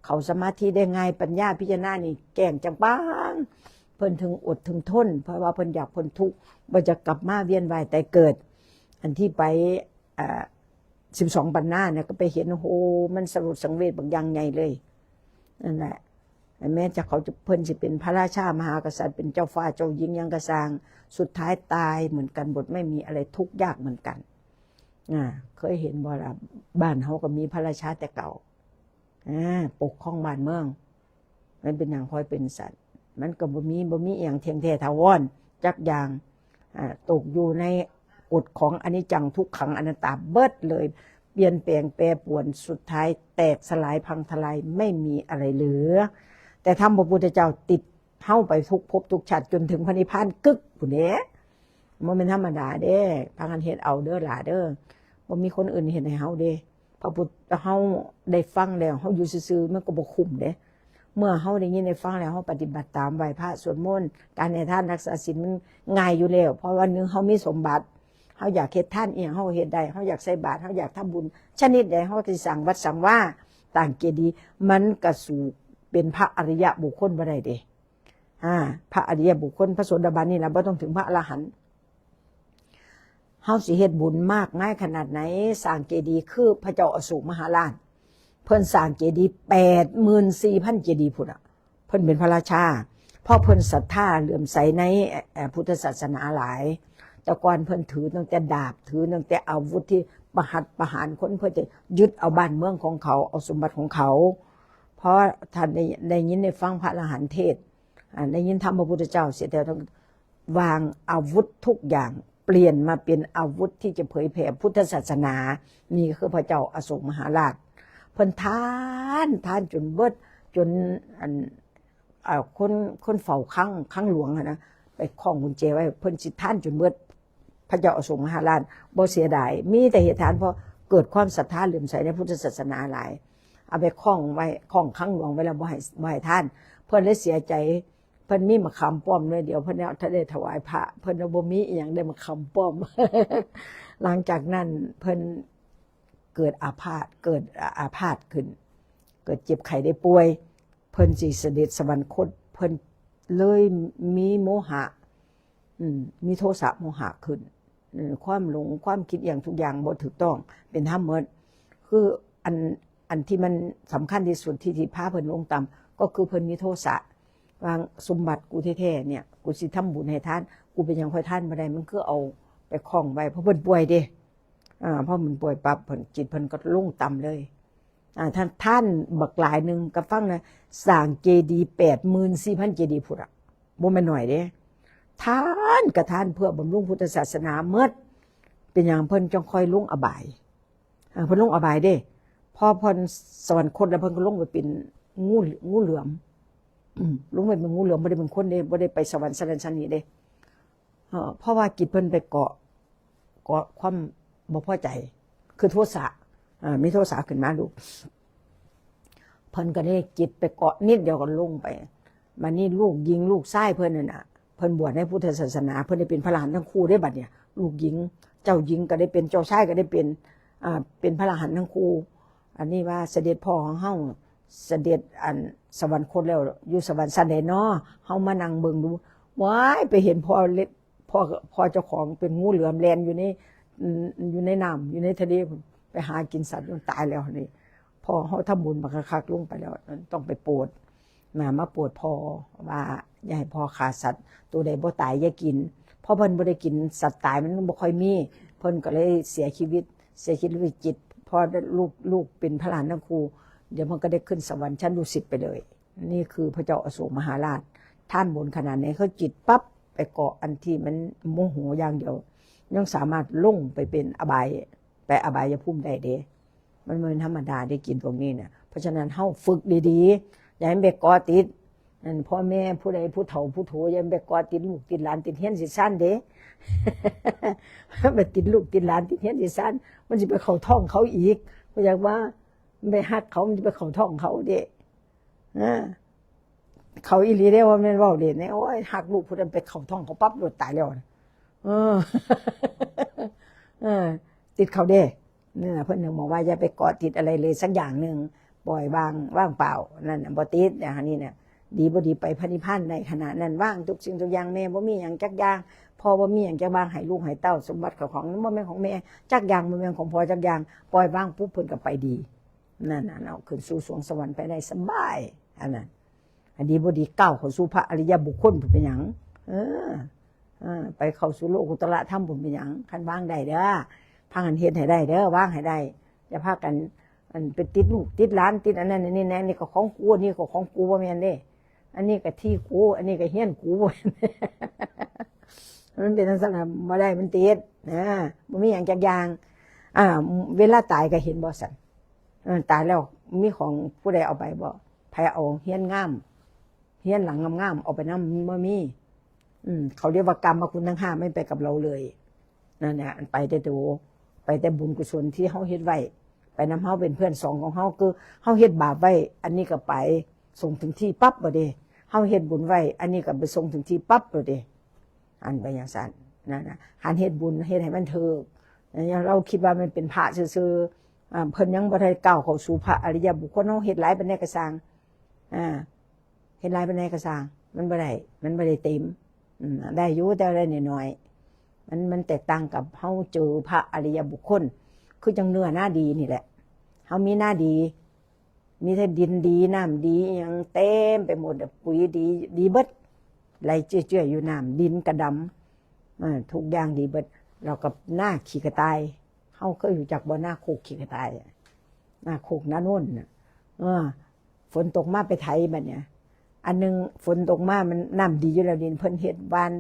ເຂົ້າສະມາທິໄດ້ງ່າຍ, ປັນຍາພິຈາລະນານີ້ແຈ້ງຈາງປາງ. ເພິ່ນເຖິງອົດເຖິງທົນ, ເພາະວ່າເພິ່ນຢາກພົ້ນທຸກ, ບໍ່ຢາກກັບມາວຽນວ່າຍຕາຍເກີດ. ອັນທີ່ໄປ ອາ ສິບສອງປັນນານະ ກໍໄປເຫັນ, ໂອ້ໂຫ ມັນສະຫຼຸດສັງເວດບັກຢ່າງໃຫຍ່ເລີຍ. ນັ້ນແຫຼະ, ແມ້ຈະເຂົາຈະ ເພິ່ນຊິເປັນພະລາຊາມະຫາກະສັດ ເປັນເຈົ້າຟ້າເຈົ້າຍິງຫຍັງກໍຊ່າງ ສຸດທ້າຍຕາຍເໝືອນກັນໝົດ ໄມ່ມີອະໄລ ທຸກຍາກເໝືອນກັນ. ອ່າ ເຄີຍເຫັນບໍ່ລະ? ບ້ານເຮົາກໍມີພະລາຊາແຕ່ເກົ່າ ອ່າ ປົກຄອງບ້ານເມືອງ. ມັນເປັນຫຍັງຄ່ອຍເປັນຊັ້ນ? ມັນກໍບໍ່ມີ ບໍ່ມີອີ່ຫຍັງທ່ຽງແທ້ຖາວອນຈັກຢ່າງ ອ່າ ຕົກຢູ່ໃນກົດຂອງອະນິດຈັງ ທຸກຂັງ ອະນັດຕາເບິດເລີຍ ປ່ຽນແປງ ແປປວນ ສຸດທ້າຍແຕກສະຫຼາຍ ພັງທະລາຍ ໄມ່ມີອະໄລເຫຼືອ. ແຕ່ທຳພະພຸດທະເຈົ້າຕິດເຮົາໄປທຸກພົບທຸກຊາດ ຈົນເຖິງພະນິບພານກຶກພຸ້ນເດ້. ບໍ່ແມ່ນທຳມະດາເດ້ ພາກັນເຮັດເອົາເດີຫຼ້າເດີ ບໍ່ມີຄົນອື່ນເຮັດໃຫ້ເຮົາເດ້. ພະພຸດ ເຮົາໄດ້ຟັງແລ້ວ ເຮົາຢູ່ຊື່ໆ ມັນກໍບໍ່ຄຸ້ມເດ້. ເມື່ອເຮົາໄດ້ຍິນໄດ້ຟັງແລ້ວ ເຮົາປະຕິບັດຕາມ ໄຫວ້ພະ ສວດມົນ ການໃຫ້ທານ ຮັກສາສິນ ມັນງ່າຍຢູ່ແລ້ວ ເພາະວ່າໜຶ່ງ ເຮົາມີສົມບັດ ເຮົາຢາກເຮັດທານອີ່ຫຍັງ ເຮົາກໍເຮັດໄດ້ ເຮົາຢາກໃສ່ບາດ ເຮົາຢາກທຳບຸນຊະນິດໃດ ເຮົາກໍຊິສ້າງວັດສ້າງວາ ສ້າງເຈດີ ມັນກໍສູ້ເປັນພະອະລິຍະບຸກຄົນບໍ່ໄດ້ເດ້. ອາ ພະອະລິຍະບຸກຄົນ ພະໂສດາບັນນີ້ລະ ບໍ່ຕ້ອງເຖິງພະອະລະຫັນ. ເຮົາຊິເຮັດບຸນມາກມາຍຂະໜາດໃດ ສ້າງເຈດີ ຄືພະເຈົ້າອະໂສກມະຫາລາດ ເພິ່ນສ້າງເຈດີແປດໝື່ນສີ່ພັນເຈດີພຸ້ນນະ ເພິ່ນເປັນພະລາຊາ ເພາະເພິ່ນສັດທາເຫຼື້ອມໃສໃນ ເອີ ພຸດທະສາສະໜາຫຼາຍ. ແຕ່ກ່ອນເພິ່ນຖືຕັ້ງແຕ່ດາບ ຖືຕັ້ງແຕ່ອາວຸດທີ່ປະຫັດປະຫານຄົນ ເພື່ອຈະຍຶດເອົາບ້ານເມືອງຂອງເຂົາ ເອົາສົມບັດຂອງເຂົາ. ເພາະທ່ານໄດ້ ໄດ້ຍິນໄດ້ຟັງພະອະລະຫັນເທດ ອາ ໄດ້ຍິນທຳພະພຸດທະເຈົ້າເສຍແລ້ວ ວາງອາວຸດທຸກຢ່າງ ປ່ຽນມາເປັນອາວຸດທີ່ຈະເຜີຍແຜ່ພຸດທະສາສະໜາ. ນີ້ຄືພະເຈົ້າອະໂສກມະຫາລາດ ເພິ່ນທານ ທານຈົນເບິດ ຈົນ ອັນ ເອີ ຄົນ ຄົນເຝົ້າຄັງ ຄັງຫຼວງຫັ້ນນະ ໄປຄ້ອງກຸນແຈໄວ້ ເພິ່ນຊິທານຈົນເບິດ. ພະເຈົ້າອະໂສກມະຫາລາດບໍ່ເສຍດາຍ ມີແຕ່ເຮັດທານ ເພາະເກີດຄວາມສັດທາເຫຼື້ອມໃສໃນພຸດທະສາສະໜາຫຼາຍ ເອົາໄປຄ້ອງໄວ້ ຄ້ອງຄັງຫຼວງໄວ້ແລ້ວ ບໍ່ໃຫ້ ບໍ່ໃຫ້ທານ ເພິ່ນເລີຍເສຍໃຈ. ເພິ່ນມີໝາກຂາມປ້ອມໜ່ວຍດຽວ ເພິ່ນເອົາ ໄດ້ຖວາຍພະ ເພິ່ນວ່າບໍ່ມີອີ່ຫຍັງ ໄດ້ໝາກຂາມປ້ອມ. ຫຼັງຈາກນັ້ນເພິ່ນເກີດອາພາດ ເກີດອາພາດຂຶ້ນ ເກີດເຈັບໄຂ້ໄດ້ປ່ວຍ ເພິ່ນຊິສະເດັດສະຫວັນຄົດ ເພິ່ນເລີຍມີໂມຫະ ອືມ ມີໂທສະໂມຫະຂຶ້ນ ຄວາມຫຼົງ ຄວາມຄິດອີ່ຫຍັງທຸກຢ່າງບໍ່ຖືກຕ້ອງ ເປັນທຳໝົດ. ຄືອັນ ອັນທີ່ມັນສຳຄັນທີ່ສຸດ ທີ່ ທີ່ພາເພິ່ນລົງຕ່ຳ ກໍຄືເພິ່ນມີໂທສະ ວ່າສົມບັດກູແທ້ໆ ເນ່ຍ ກູຊິທຳບຸນໃຫ້ທານ ກູເປັນຫຍັງຂ້ອຍທານບໍ່ໄດ້ ມັນຄືເອົາໄປຄ້ອງໄວ້ ເພາະເພິ່ນປ່ວຍເດ້. ອາ ເພາະມັນປ່ວຍປັບ ເພິ່ນ ຈິດເພິ່ນກໍລົງຕ່ຳເລີຍ. ອາ ທ່ານ ທ່ານບັກຫຼາຍໜຶ່ງ ກໍຟັງນະ ສ້າງເຈດີແປດໝື່ນສີ່ພັນເຈດີພຸ້ນນະ ບໍ່ແມ່ນໜ້ອຍເດ້. ທ່ານກໍທ່ານເພື່ອບຳລຸງພຸດທະສາສະໜາໝົດ. ເປັນຫຍັງເພິ່ນຈັ່ງຄ່ອຍລົງອະບາຍ? ອາ ເພິ່ນລົງອະບາຍເດ້. ພໍເພິ່ນສະຫວັນຄົດແລ້ວ ເພິ່ນກໍລົງໄປເປັນງູ ງູເຫຼືອມ. ອືມ ລົງໄປເປັນງູເຫຼືອມ ບໍ່ໄດ້ເປັນຄົນເດ້ ບໍ່ໄດ້ໄປສະຫວັນຊັ້ນນັ້ນຊັ້ນນີ້ເດ້. ເອີ ເພາະວ່າຈິດເພິ່ນໄປເກາະ ເກາະຄວາມບໍ່ພໍໃຈ ຄືໂທສະ ເອີ ມີໂທສະຂຶ້ນມາລູກ ເພິ່ນກໍໄດ້ຈິດໄປເກາະນິດດຽວກໍລົງໄປ. ບາດນີ້ລູກຍິງລູກຊາຍເພິ່ນນັ້ນນະ ເພິ່ນບວດໃນພຸດທະສາສະໜາ ເພິ່ນໄດ້ເປັນພະລະຫັນທັງຄູ່ເດ້. ບາດນີ້ລູກຍິງ ເຈົ້າຍິງກໍໄດ້ເປັນ ເຈົ້າຊາຍກໍໄດ້ເປັນ ອ່າ ເປັນພະລະຫັນທັງຄູ່. ອັນນີ້ວ່າສະເດັດພໍ່ຂອງເຮົາ ສະເດັດ ອັນ ສະຫວັນຄົດແລ້ວ ຢູ່ສະຫວັນຊັ້ນໃດນໍ? ເຮົາມານັ່ງເບິ່ງດູ. ວ້າຍ ໄປເຫັນພໍ່ເລັກ ພໍ່ ພໍ່ເຈົ້າຂອງເປັນງູເຫຼືອມແລ່ນຢູ່ໃນ ຢູ່ໃນນ້ຳ ຢູ່ໃນທະເລພຸ້ນ ໄປຫາກິນສັດ ມັນຕາຍແລ້ວນີ້. ພໍ່ເຮົາທຳບຸນບັກຄັກໆ ລົງໄປແລ້ວ ຕ້ອງໄປໂປດນະ ມາໂປດພໍ່ວ່າ ຢ່າໃຫ້ພໍ່ຂ້າສັດ ໂຕໃດບໍ່ຕາຍຢ່າກິນ. ເພາະເພິ່ນບໍ່ໄດ້ກິນສັດຕາຍ ມັນບໍ່ຄ່ອຍມີ ເພິ່ນກໍເລີຍເສຍຊີວິດ ເສຍຊີວິດຈິດ. ພໍລູກ ລູກເປັນພະລະຫັນທັງຄູ່ ດຽວມັນກໍໄດ້ຂຶ້ນສະຫວັນຊັ້ນດຸສິດໄປເລີຍ. ນີ້ຄືພະເຈົ້າອະໂສກມະຫາລາດ ທານບຸນຂະໜາດໃດ ເຂົາຈິດປັບໄປເກາະອັນທີ່ມັນໂມໂຫຢ່າງດຽວ ຍັງສາມາດລົງໄປເປັນອະບາຍ ໄປອະບາຍຍະພູມໄດ້ເດ້. ມັນບໍ່ແມ່ນທຳມະດາເດ້ ຈິດພວກນີ້ນະ. ເພາະສະນັ້ນເຮົາຝຶກດີໆ ຢ່າໃຫ້ໄປເກາະຕິດ ນັ້ນ ພໍ່ແມ່ຜູ້ໃດຜູ້ເຖົ້າຜູ້ໂຖ ຢ່າໄປເກາະຕິດລູກຕິດຫຼານ ຕິດເຮືອນຕິດຊານເດ້ ໄປຕິດລູກຕິດຫຼານ ຕິດເຮືອນຕິດຊານ ມັນຊິໄປເຂົ້າທ້ອງເຂົາອີກ. ບໍ່ຢາກວ່າໄປຮັກເຂົາ ມັນຊິໄປເຂົ້າທ້ອງເຂົາເດ້. ເອີ ເຂົ້າອີ່ຫຼີເດ້ ບໍ່ແມ່ນເວົ້າເລ່ນເດ້. ໂອ້ຍ ຮັກລູກຜູ້ໃດໄປເຂົ້າທ້ອງເຂົາປັບໂລດ ຕາຍແລ້ວ. ເອີ ເອີ ຕິດເຂົາເດ້. ນີ້ລະ ເພິ່ນເຖິງບອກວ່າ ຢ່າໄປເກາະຕິດອະໄລເລີຍສັກຢ່າງໜຶ່ງ ປ່ອຍວາງ ວ່າງເປົ່າ ນັ້ນນະ ບໍ່ຕິດ. ອັນນີ້ນະ ດີບໍ່ດີໄປພະນິບພານໄດ້ຂະໜາດນັ້ນ ວາງທຸກສິ່ງທຸກຢ່າງ. ແມ່ບໍ່ມີຫຍັງຈັກຢ່າງ ພໍ່ບໍ່ມີຫຍັງຈັກຢ່າງ ໃຫ້ລູກໃຫ້ເຕົ້າ ສົມບັດເຂົ້າຂອງ ມັນບໍ່ແມ່ນຂອງແມ່ຈັກຢ່າງ ບໍ່ແມ່ນຂອງພໍ່ຈັກຢ່າງ ປ່ອຍວາງປຸບ ເພິ່ນກໍໄປດີ. ນັ້ນນະ ເນາະ ຂຶ້ນສູ່ສວງສະຫວັນໄປໄດ້ສະບາຍ. ອັນນັ້ນ ອັນດີບໍ່ດີ ກ້າວເຂົ້າສູ່ພະອະລິຍະບຸກຄົນພຸ້ນເປັນຫຍັງ? ເອີ ເອີ ໄປເຂົ້າສູ່ໂລກຸດຕະລະທຳພຸ້ນເປັນຫຍັງ? ຄັນວາງໄດ້ເດີ ພາກັນເຮັດໃຫ້ໄດ້ເດີ ວາງໃຫ້ໄດ້. ຢ່າພາກັນ ອັນ ໄປຕິດລູກຕິດຫຼານ ຕິດອັນນັ້ນອັນນີ້ແດ່ ອັນນີ້ກໍຂອງກູ ອັນນີ້ກໍຂອງກູ ບໍ່ແມ່ນເດ້. ອັນນີ້ກໍທີ່ກູ ອັນນີ້ກໍເຮືອນກູ ມັນເປັນຈັ່ງຊັ້ນນະ ບໍ່ໄດ້ ມັນຕິດນະ ບໍ່ມີຫຍັງຈັກຢ່າງ. ອ່າ ເວລາຕາຍກໍເຫັນບໍ່ຊັ້ນ? ເອີ ຕາຍແລ້ວມີຂອງຜູ້ໃດເອົາໄປບໍ່? ໃຜເອົາເຮືອນງາມ ເຮືອນຫຼັງງາມໆ ເອົາໄປນຳ ມັນບໍ່ມີ. ອືມ ເຂົາເອີ້ນວ່າກາມະຄຸນທັງຫ້າ ມັນໄປກັບເຮົາເລີຍ. ນັ້ນແຫຼະ ໄປແຕ່ໂຕ ໄປແຕ່ບຸນກຸສົນທີ່ເຮົາເຮັດໄວ້ ໄປນຳເຮົາ ເປັນເພື່ອນສອງຂອງເຮົາ. ຄືເຮົາເຮັດບາບໄວ້ ອັນນີ້ກໍໄປສົ່ງເຖິງທີ່ປັບໂລດເດ້ ເຮົາເຮັດບຸນໄວ້ ອັນນີ້ກໍໄປສົ່ງເຖິງທີ່ປັບໂລດເດ້. ອັນໄປຈັ່ງຊັ້ນນັ້ນນະ ການເຮັດບຸນເຮັດໃຫ້ມັນຖືກ. ເຮົາຄິດວ່າມັນເປັນພະຊື່ໆ ອ່າ ເພິ່ນຍັງບໍ່ໄດ້ກ້າວເຂົ້າສູ່ພະອະລິຍະບຸກຄົນ. ເຮົາເຮັດຫຼາຍປານໃດກໍຊ່າງ ອ່າ ເຮັດຫຼາຍປານໃດກໍຊ່າງ ມັນບໍ່ໄດ້ ມັນບໍ່ໄດ້ເຕັມ. ອືມ ໄດ້ຢູ່ ແຕ່ໄດ້ໜ້ອຍໆ. ມັນ ມັນແຕກຕ່າງກັບເຮົາເຈີພະອະລິຍະບຸກຄົນ ຄືຈັ່ງເນື້ອນາດີນີ້ແຫຼະ. ເຮົາມີນາດີ ມີແຕ່ດິນດີ ນ້ຳດີ ອີ່ຫຍັງເຕັມໄປໝົດ ປຸ໋ຍດີ ດີເບິດ ໄຫຼເຈື່ອຍໆຢູ່. ນ້ຳ ດິນກະດຳ ເອີ ທຸກຢ່າງດີເບິດ. ແລ້ວກໍນາຂີ້ກະຕ່າຍ ເຮົາເຄີຍຮູ້ຈັກບໍ່? ນາໂຄກຂີ້ກະຕ່າຍ ນາໂຄກນາໂນນນະ. ເອີ ຝົນຕົກມາໄປໄຖບັດເນີ້ຍ ອັນໜຶ່ງຝົນຕົກມາ ມັນນ້ຳດີຢູ່ແລ້ວ ດິນເພິ່ນເຮັດຫວ່ານ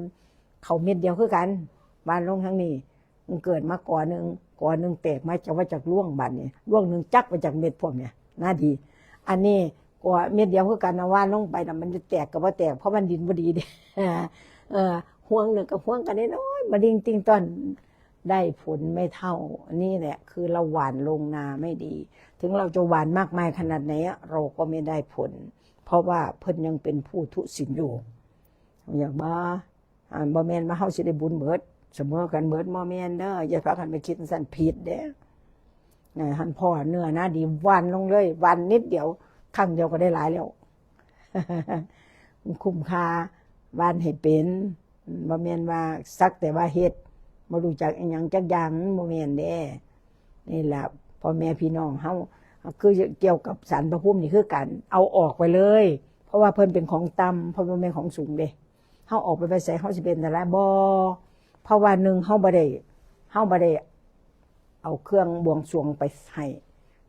ເຂົ້າເມັດດຽວຄືກັນ ຫວ່ານລົງທາງນີ້ ມັນເກີດມາກໍໜຶ່ງ ກໍໜຶ່ງແຕກມາຈາກ ວ່າຈາກລວງ. ບັດນີ້ລວງໜຶ່ງຈັກວ່າຈາກເມັດພວກເນີ້ຍ ນາດີ. ອັນນີ້ກໍເມັດດຽວຄືກັນນະ ຫວ່ານລົງໄປນະ ມັນຈະແຕກກໍບໍ່ແຕກ ເພາະມັນດິນບໍ່ດີເດ້. ເອີ ຮວງໜຶ່ງກັບຮວງກັນນ້ອຍໆ ມາດິງຕິງຕ້ອນ ໄດ້ຜົນໄມ່ເທົ່າ. ນີ້ແຫຼະຄືເຮົາຫວ່ານລົງນາໄມ່ດີ ເຖິງເຮົາຈະຫວ່ານມາກມາຍຂະໜາດໃດ ເຮົາກໍໄມ່ໄດ້ຜົນ ເພາະວ່າເພິ່ນຍັງເປັນຜູ້ທຸສິນຢູ່. ຮູ້ຈັກບໍ່? ອ່າ ບໍ່ແມ່ນວ່າເຮົາຊິໄດ້ບຸນເບິດ ສະເໝີກັນເບິດ ບໍ່ແມ່ນເດີ. ຢ່າພາກັນໄປຄິດຈັ່ງຊັ້ນ ຜິດເດ້. ຫັ້ນພໍ້ເນື້ອນາດີ ຫວ່ານລົງເລີຍ ຫວ່ານນິດດຽວ ຄັ້ງດຽວກໍໄດ້ຫຼາຍແລ້ວ. ຄຸ້ມຄ່າ ຫວ່ານໃຫ້ເປັນ ບໍ່ແມ່ນວ່າສັກແຕ່ວ່າເຮັດ ບໍ່ຮູ້ຈັກອີ່ຫຍັງຈັກຢ່າງ ມັນບໍ່ແມ່ນເດ້. ນີ້ລະ ພໍ່ແມ່ພີ່ນ້ອງເຮົາ ຄືກ່ຽວກັບສານພະພູມນີ້ຄືກັນ ເອົາອອກໄປເລີຍ ເພາະວ່າເພິ່ນເປັນຂອງຕ່ຳ ເພິ່ນບໍ່ແມ່ນຂອງສູງເດ້. ເຮົາອອກໄປໄວ້ໃສ ເຮົາຊິເປັນອັນຕະລາຍບໍ່? ເພາະວ່າໜຶ່ງ ເຮົາບໍ່ໄດ້ ເຮົາບໍ່ໄດ້ເອົາເຄື່ອງບວງສວງໄປໃຫ້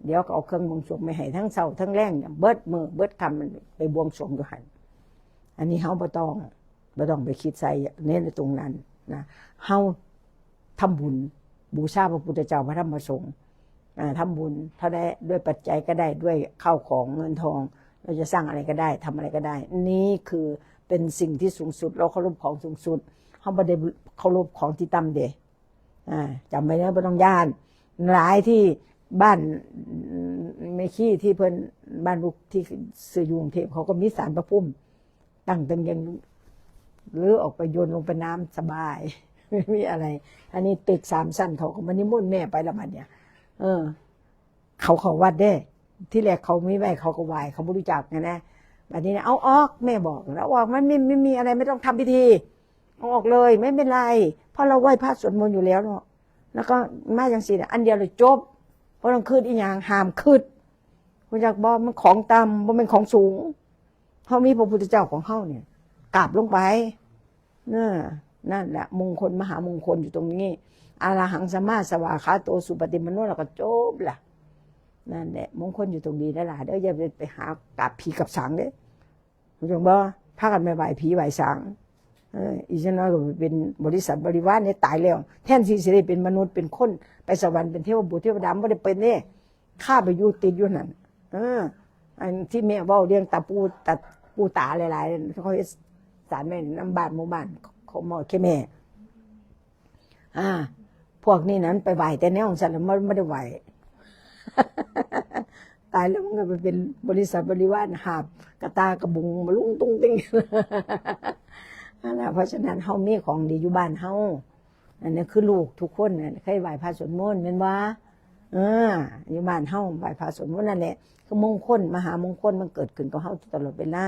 ດຽວກໍເອົາເຄື່ອງບວງສວງໄປໃຫ້ ທັງເຊົ້າທັງແລງ ເບິດມື້ເບິດຄ່ຳໄປບວງສວງຢູ່ຫັ້ນ. ອັນນີ້ເຮົາບໍ່ຕ້ອງ ບໍ່ຕ້ອງໄປຄິດໃສ່ໃນ ໃນຕົງນັ້ນນະ. ເຮົາທຳບຸນບູຊາພະພຸດທະເຈົ້າ ພະທຳ ພະສົງ ອ່າ ທຳບຸນເທົ່າໃດ ດ້ວຍປັດໄຈກໍໄດ້ ດ້ວຍເຂົ້າຂອງເງິນທອງ ເຮົາຈະສ້າງອະໄລກໍໄດ້ ທຳອະໄລກໍໄດ້. ນີ້ຄືເປັນສິ່ງທີ່ສູງສຸດ ເຮົາເຄົາລົບຂອງສູງສຸດ ເຮົາບໍ່ໄດ້ເຄົາລົບຂອງທີ່ຕ່ຳເດ້. ອ່າ ຈຳໄວ້ເດີ ບໍ່ຕ້ອງຢ້ານ. ຫຼາຍທີ່ບ້ານແມ່ຄີທີ່ເພິ່ນ ບ້ານລູກທີ່ຊື້ຢູ່ກຸງເທບ ເຂົາກໍມີສານພະພູມ ຕັ້ງແຕ່ຍັງ ຫຼືອອກໄປໂຍນລົງໄປນ້ຳສະບາຍ ບໍ່ມີອະໄລ. ອັນນີ້ຕຶກສາມຊັ້ນ ເຂົາກໍມານິມົນແມ່ໄປລະບັດເນີ້ຍ. ເອີ ເຂົາເຂົ້າວັດເດ້ ທີແລກເຂົາມີໄວ້ ເຂົາກໍໄຫວ້ ເຂົາບໍ່ຮູ້ຈັກຫັ້ນນະ. ບັດນີ້ນະ ເອົາອອກ ແມ່ບອກ ເອົາອອກ ມັນ ມັນ ມັນມີອະໄລ ໄມ່ຕ້ອງທຳພິທີ ເອົາອອກເລີຍ ໄມ່ເປັນໄລ ເພາະເຮົາໄຫວ້ພະສວດມົນຢູ່ແລ້ວເນາະ. ແລ້ວກໍມາຈັ່ງຊີ້ນະ ອັນດຽວເລີຍຈົບ ບໍ່ຕ້ອງຄິດອີ່ຫຍັງ ຫ້າມຄິດ. ຮູ້ຈັກບໍ່? ມັນຂອງຕ່ຳ ບໍ່ແມ່ນຂອງສູງ. ເຮົາມີພະພຸດທະເຈົ້າຂອງເຮົານີ້ ກາບລົງໄປ. ເອີ ນັ້ນແຫຼະ ມົງຄົນ ມະຫາມົງຄົນຢູ່ຕົງນີ້ ອະລະຫັງສຳມາສະວາຄາໂຕ ສຸປະຕິປັນໂນ ແລ້ວກໍຈົບລະ. ນັ້ນແຫຼະ ມົງຄົນຢູ່ຕົງນີ້ເດີຫຼາເດີ ຢ່າໄປ ໄປຫາກາບຜີກາບສາງເດ້. ຮູ້ຈັກບໍ່? ພາກັນໄປໄຫວ້ຜີໄຫວ້ສາງ. ເອີ ອີກຈັກໜ້ອຍກໍໄປເປັນບໍລິສັດບໍລິວານນີ້ ຕາຍແລ້ວ ແທນທີ່ຊິໄດ້ເປັນມະນຸດ ເປັນຄົນ ໄປສະຫວັນ ເປັນເທວະບຸດເທວະດາ ມັນບໍ່ໄດ້ເປັນເດ້. ຄາໄປຢູ່ຕິດຢູ່ນັ້ນ. ເອີ ອັນທີ່ແມ່ເວົ້າເລື່ອງຕາປູ ຕາປູຕາຫຼາຍໆ ເຂົາເຮັດສານໄວ້ນຳບ້ານໝູ່ບ້ານ ຂອງໝໍເຄແມ່. ອ່າ ພວກນີ້ນັ້ນໄປໄຫວ້ແຕ່ແນວຂອງສັນ ແລ້ວມັນບໍ່ໄດ້ໄຫວ້. ຕາຍແລ້ວມັນກໍໄປເປັນບໍລິສັດບໍລິວານ ຫາບກະຕ່າກະບຸງມາລຸງຕຸງຕິງ. ນັ້ນລະ ເພາະສະນັ້ນເຮົາມີຂອງດີຢູ່ບ້ານເຮົາ. ອັນນີ້ຄືລູກທຸກຄົນນະ ເຄີຍໄຫວ້ພະສວດມົນແມ່ນບໍ່? ເອີ ຢູ່ບ້ານເຮົາໄຫວ້ພະສວດມົນນັ້ນແຫຼະ ຄືມົງຄົນ ມະຫາມົງຄົນ ມັນເກີດຂຶ້ນກັບເຮົາຕະຫຼອດເວລາ.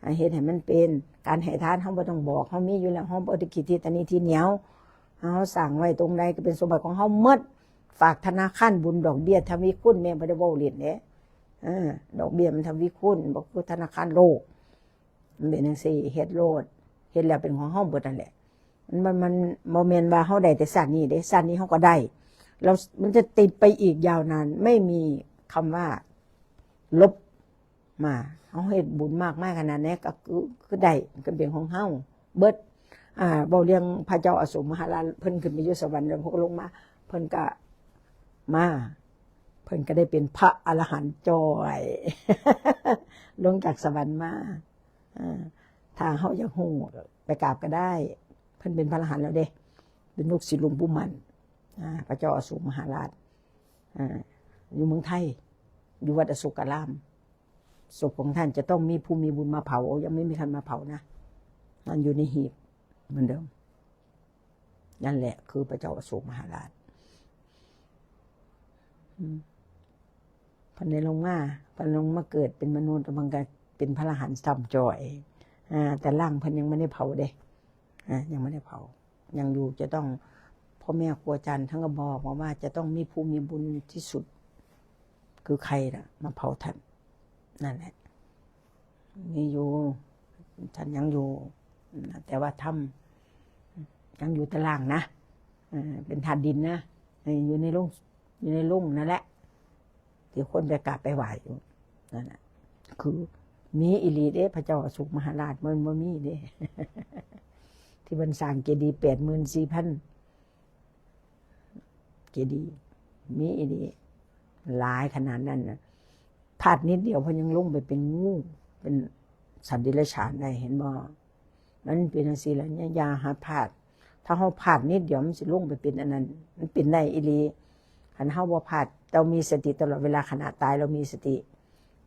ໃຫ້ເຮັດໃຫ້ມັນເປັນ ການໃຫ້ທານເຮົາບໍ່ຕ້ອງບອກ ເຮົາມີຢູ່ແລ້ວ ເຮົາບໍ່ໄດ້ຄິດທີ່ຕະໜີທີ່ໜຽວ. ເຮົາສ້າງໄວ້ຕົງໃດກໍເປັນສົມບັດຂອງເຮົາໝົດ. ຝາກທະນາຄານບຸນ ດອກເບ້ຍທະວີຄູນ ແມ່ບໍ່ໄດ້ເວົ້າຫຼິ້ນເດ້. ເອີ ດອກເບ້ຍມັນທະວີຄູນ ບໍ່ຄືທະນາຄານໂລກ. ມັນເປັນຈັ່ງຊີ້ ເຮັດໂລດ ເຮັດແລ້ວເປັນຂອງເຮົາເບິດນັ້ນແຫຼະ. ມັນ ມັນ ມັນບໍ່ແມ່ນວ່າເຮົາໄດ້ແຕ່ຊາດນີ້ເດ້ ຊາດນີ້ເຮົາກໍໄດ້ ແລ້ວມັນຈະຕິດໄປອີກຍາວນານ ໄມ່ມີຄຳວ່າລົບມາ. ເຮົາເຮັດບຸນມາກມາຍຂະໜາດໃດກໍຄື ຄືໄດ້ ກໍເປັນຂອງເຮົາເບິດ. ອ່າ ເວົ້າເລື່ອງພະເຈົ້າອະໂສກມະຫາລາດ ເພິ່ນຂຶ້ນໄປຢູ່ສະຫວັນ ແລ້ວເພິ່ນກໍລົງມາ ເພິ່ນກໍມາ ເພິ່ນກໍໄດ້ເປັນພະອະລະຫັນຈ່ອຍ ລົງຈາກສະຫວັນມາ. ເອີ ຖ້າເຮົາຢາກຮູ້ໄປກາບກໍໄດ້ ເພິ່ນເປັນພະອະລະຫັນແລ້ວເດ້ ເປັນລູກສິດຫຼວງປູ່ໝັ້ນ ອາ ພະເຈົ້າອະໂສກມະຫາລາດ ອາ ຢູ່ເມືອງໄທ ຢູ່ວັດອະໂສກາລາມ. ສົບຂອງທ່ານຈະຕ້ອງມີຜູ້ມີບຸນມາເຜົາ ຍັງໄມ່ມີໃຜມາເຜົານະ ນັ້ນຢູ່ໃນຫີບເໝືອນເດີມ. ນັ້ນແຫຼະຄືພະເຈົ້າອະໂສກມະຫາລາດ ອືມ ເພິ່ນໄດ້ລົງມາ ເພິ່ນລົງມາເກີດເປັນມະນຸດ ແລ້ວເພິ່ນກໍເປັນພະອະລະຫັນຊ້ຳຈ່ອຍ. ອາ ແຕ່ຮ່າງເພິ່ນຍັງບໍ່ໄດ້ເຜົາເດ້ ອາ ຍັງບໍ່ໄດ້ເຜົາ ຍັງຢູ່ ຈະຕ້ອງ ພໍ່ແມ່ຄູອາຈານທ່ານກໍບອກວ່າ ຈະຕ້ອງມີຜູ້ມີບຸນທີ່ສຸດ ຄືໃຜລະມາເຜົາທ່ານ. ນັ້ນແຫຼະ ມີຢູ່ ທ່ານຍັງຢູ່ ແຕ່ວ່າທຳຍັງຢູ່ແຕ່ຮ່າງນະ ເປັນທາດດິນນະ ຢູ່ໃນໂລງ ຢູ່ໃນໂລງນັ້ນແຫຼະ ທີ່ຄົນໄປກາບໄປໄຫວ້ຢູ່ນັ້ນນະ. ຄືມີອີ່ຫຼີເດ້ ພະເຈົ້າອະໂສກມະຫາລາດ ມັນບໍ່ມີເດ້ ທີ່ເພິ່ນສ້າງເຈດີແປດໝື່ນສີ່ພັນ ເຈດີ ມີອີ່ຫຼີ ຫຼາຍຂະໜາດນັ້ນນະ. ພາດນິດດຽວເພິ່ນຍັງລົງໄປເປັນງູ ເປັນສັດເດຍລະສານໄດ້ ເຫັນບໍ່? ມັນເປັນຈັ່ງຊີ້ລະ ຢ່າ ຢ່າໃຫ້ພາດ. ຖ້າເຮົາພາດນິດດຽວ ມັນຊິລົງໄປເປັນອັນນັ້ນ ມັນເປັນໄດ້ອີ່ຫຼີ. ຄັນເຮົາບໍ່ພາດ ເຮົາມີສະຕິຕະຫຼອດເວລາ ຂະນະຕາຍເຮົາມີສະຕິ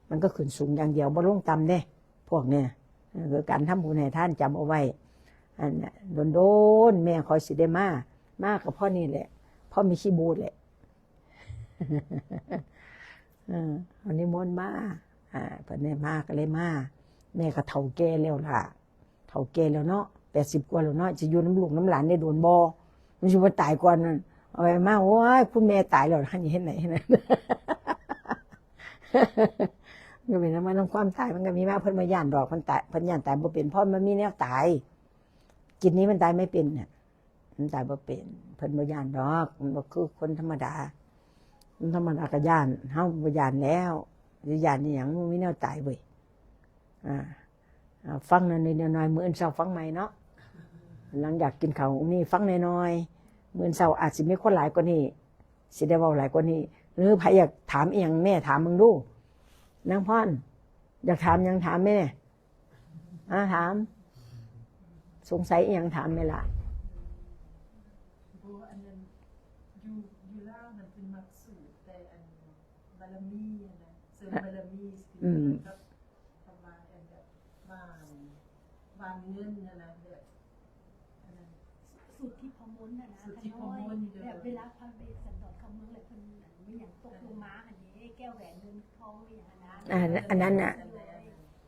ມັນກໍຂຶ້ນສູງຢ່າງດຽວ ບໍ່ລົງຕ່ຳເດ້ ພວກນີ້. ເອີ ຄືການທຳບຸນໃຫ້ທານ ຈຳເອົາໄວ້. ອັນ ດົນໆ ແມ່ຂ້ອຍຊິໄດ້ມາ ມາກໍພໍນີ້ແຫຼະ ພໍມີຂີ້ບູດແຫຼະ. ເອີ ເພິ່ນນິມົນມາ ອ່າ ເພິ່ນໄດ້ມາກໍເລີຍມາ. ແມ່ກໍເຖົ້າແກ່ແລ້ວລະ ເຖົ້າແກ່ແລ້ວເນາະ ແປດສິບກວ່າແລ້ວເນາະ ຊິຢູ່ນຳລູກນຳຫຼານໄດ້ດົນບໍ່? ມັນຊິບໍ່ຕາຍກ່ອນນັ້ນ ເອົາໄວ້ມາ ໂອ້ຍ ຄຸນແມ່ຕາຍແລ້ວ ຫັ້ນເຮັດໃດ ເຮັດນັ້ນ. ກໍເປັນນຳ ນຳຄວາມຕາຍ ມັນກໍມີມາ ເພິ່ນບໍ່ຢ້ານດອກ ເພິ່ນຕາຍ ເພິ່ນຢ້ານຕາຍບໍ່ເປັນ ເພາະມັນມີແນວຕາຍ. ຈິດນີ້ມັນຕາຍໄມ່ເປັນນະ ມັນຕາຍບໍ່ເປັນ ເພິ່ນບໍ່ຢ້ານດອກ ມັນບໍ່ຄືຄົນທຳມະດາ. ຄົນທຳມະດາກໍຢ້ານ ເຮົາບໍ່ຢ້ານແລ້ວ ຊິຢ້ານອີ່ຫຍັງ ມີແນວຕາຍເວີຍ. ອ່າ ອ່າ ຟັງໜ້ອຍໆ ມື້ອື່ນເຊົ້າຟັງໃໝ່ເນາະ ຫຼັງຈາກກິນເຂົ້ານີ້ຟັງໜ້ອຍໆ ມື້ອື່ນເຊົ້າອາດຊິມີຄົນຫຼາຍກວ່ານີ້ ຊິໄດ້ເວົ້າຫຼາຍກວ່ານີ້. ຫຼືໃຜຢາກຖາມອີ່ຫຍັງ ແມ່ຖາມເບິ່ງດູ ນາງພອນ ຢາກຖາມຫຍັງຖາມແມ່. ອາ ຖາມ ສົງໄສອີ່ຫຍັງຖາມແມ່ຫຼ້າ. ບໍ່ ອັນນັ້ນ ຢູ່ ຢູ່ລາວນັ້ນເພິ່ນມັກສູດແຕ່ອັນບາລະມີຫັ້ນນະ ເສີມບາລະມີ ອືມ ກັບ ກັບວ່າອັນແບບຫວ່ານ ຫວ່ານເງິນຫັ້ນນະ ແບບ ອັນນັ້ນ ສູດທິບພະມົນຫັ້ນນະ ສູດທິບພະມົນ ຂ້ານ້ອຍ ເດີ ແບບເວລາພະເວດສັນດອນເຂົ້າເມືອງ ແລ້ວເພິ່ນ ອັນ ມີຫຍັງຕົກລົງມາຫັ້ນເດ້ ແກ້ວແຫວນເງິນທອງ ມີຫຍັງຫັ້ນນະ ອັນ ອັນນັ້ນນະ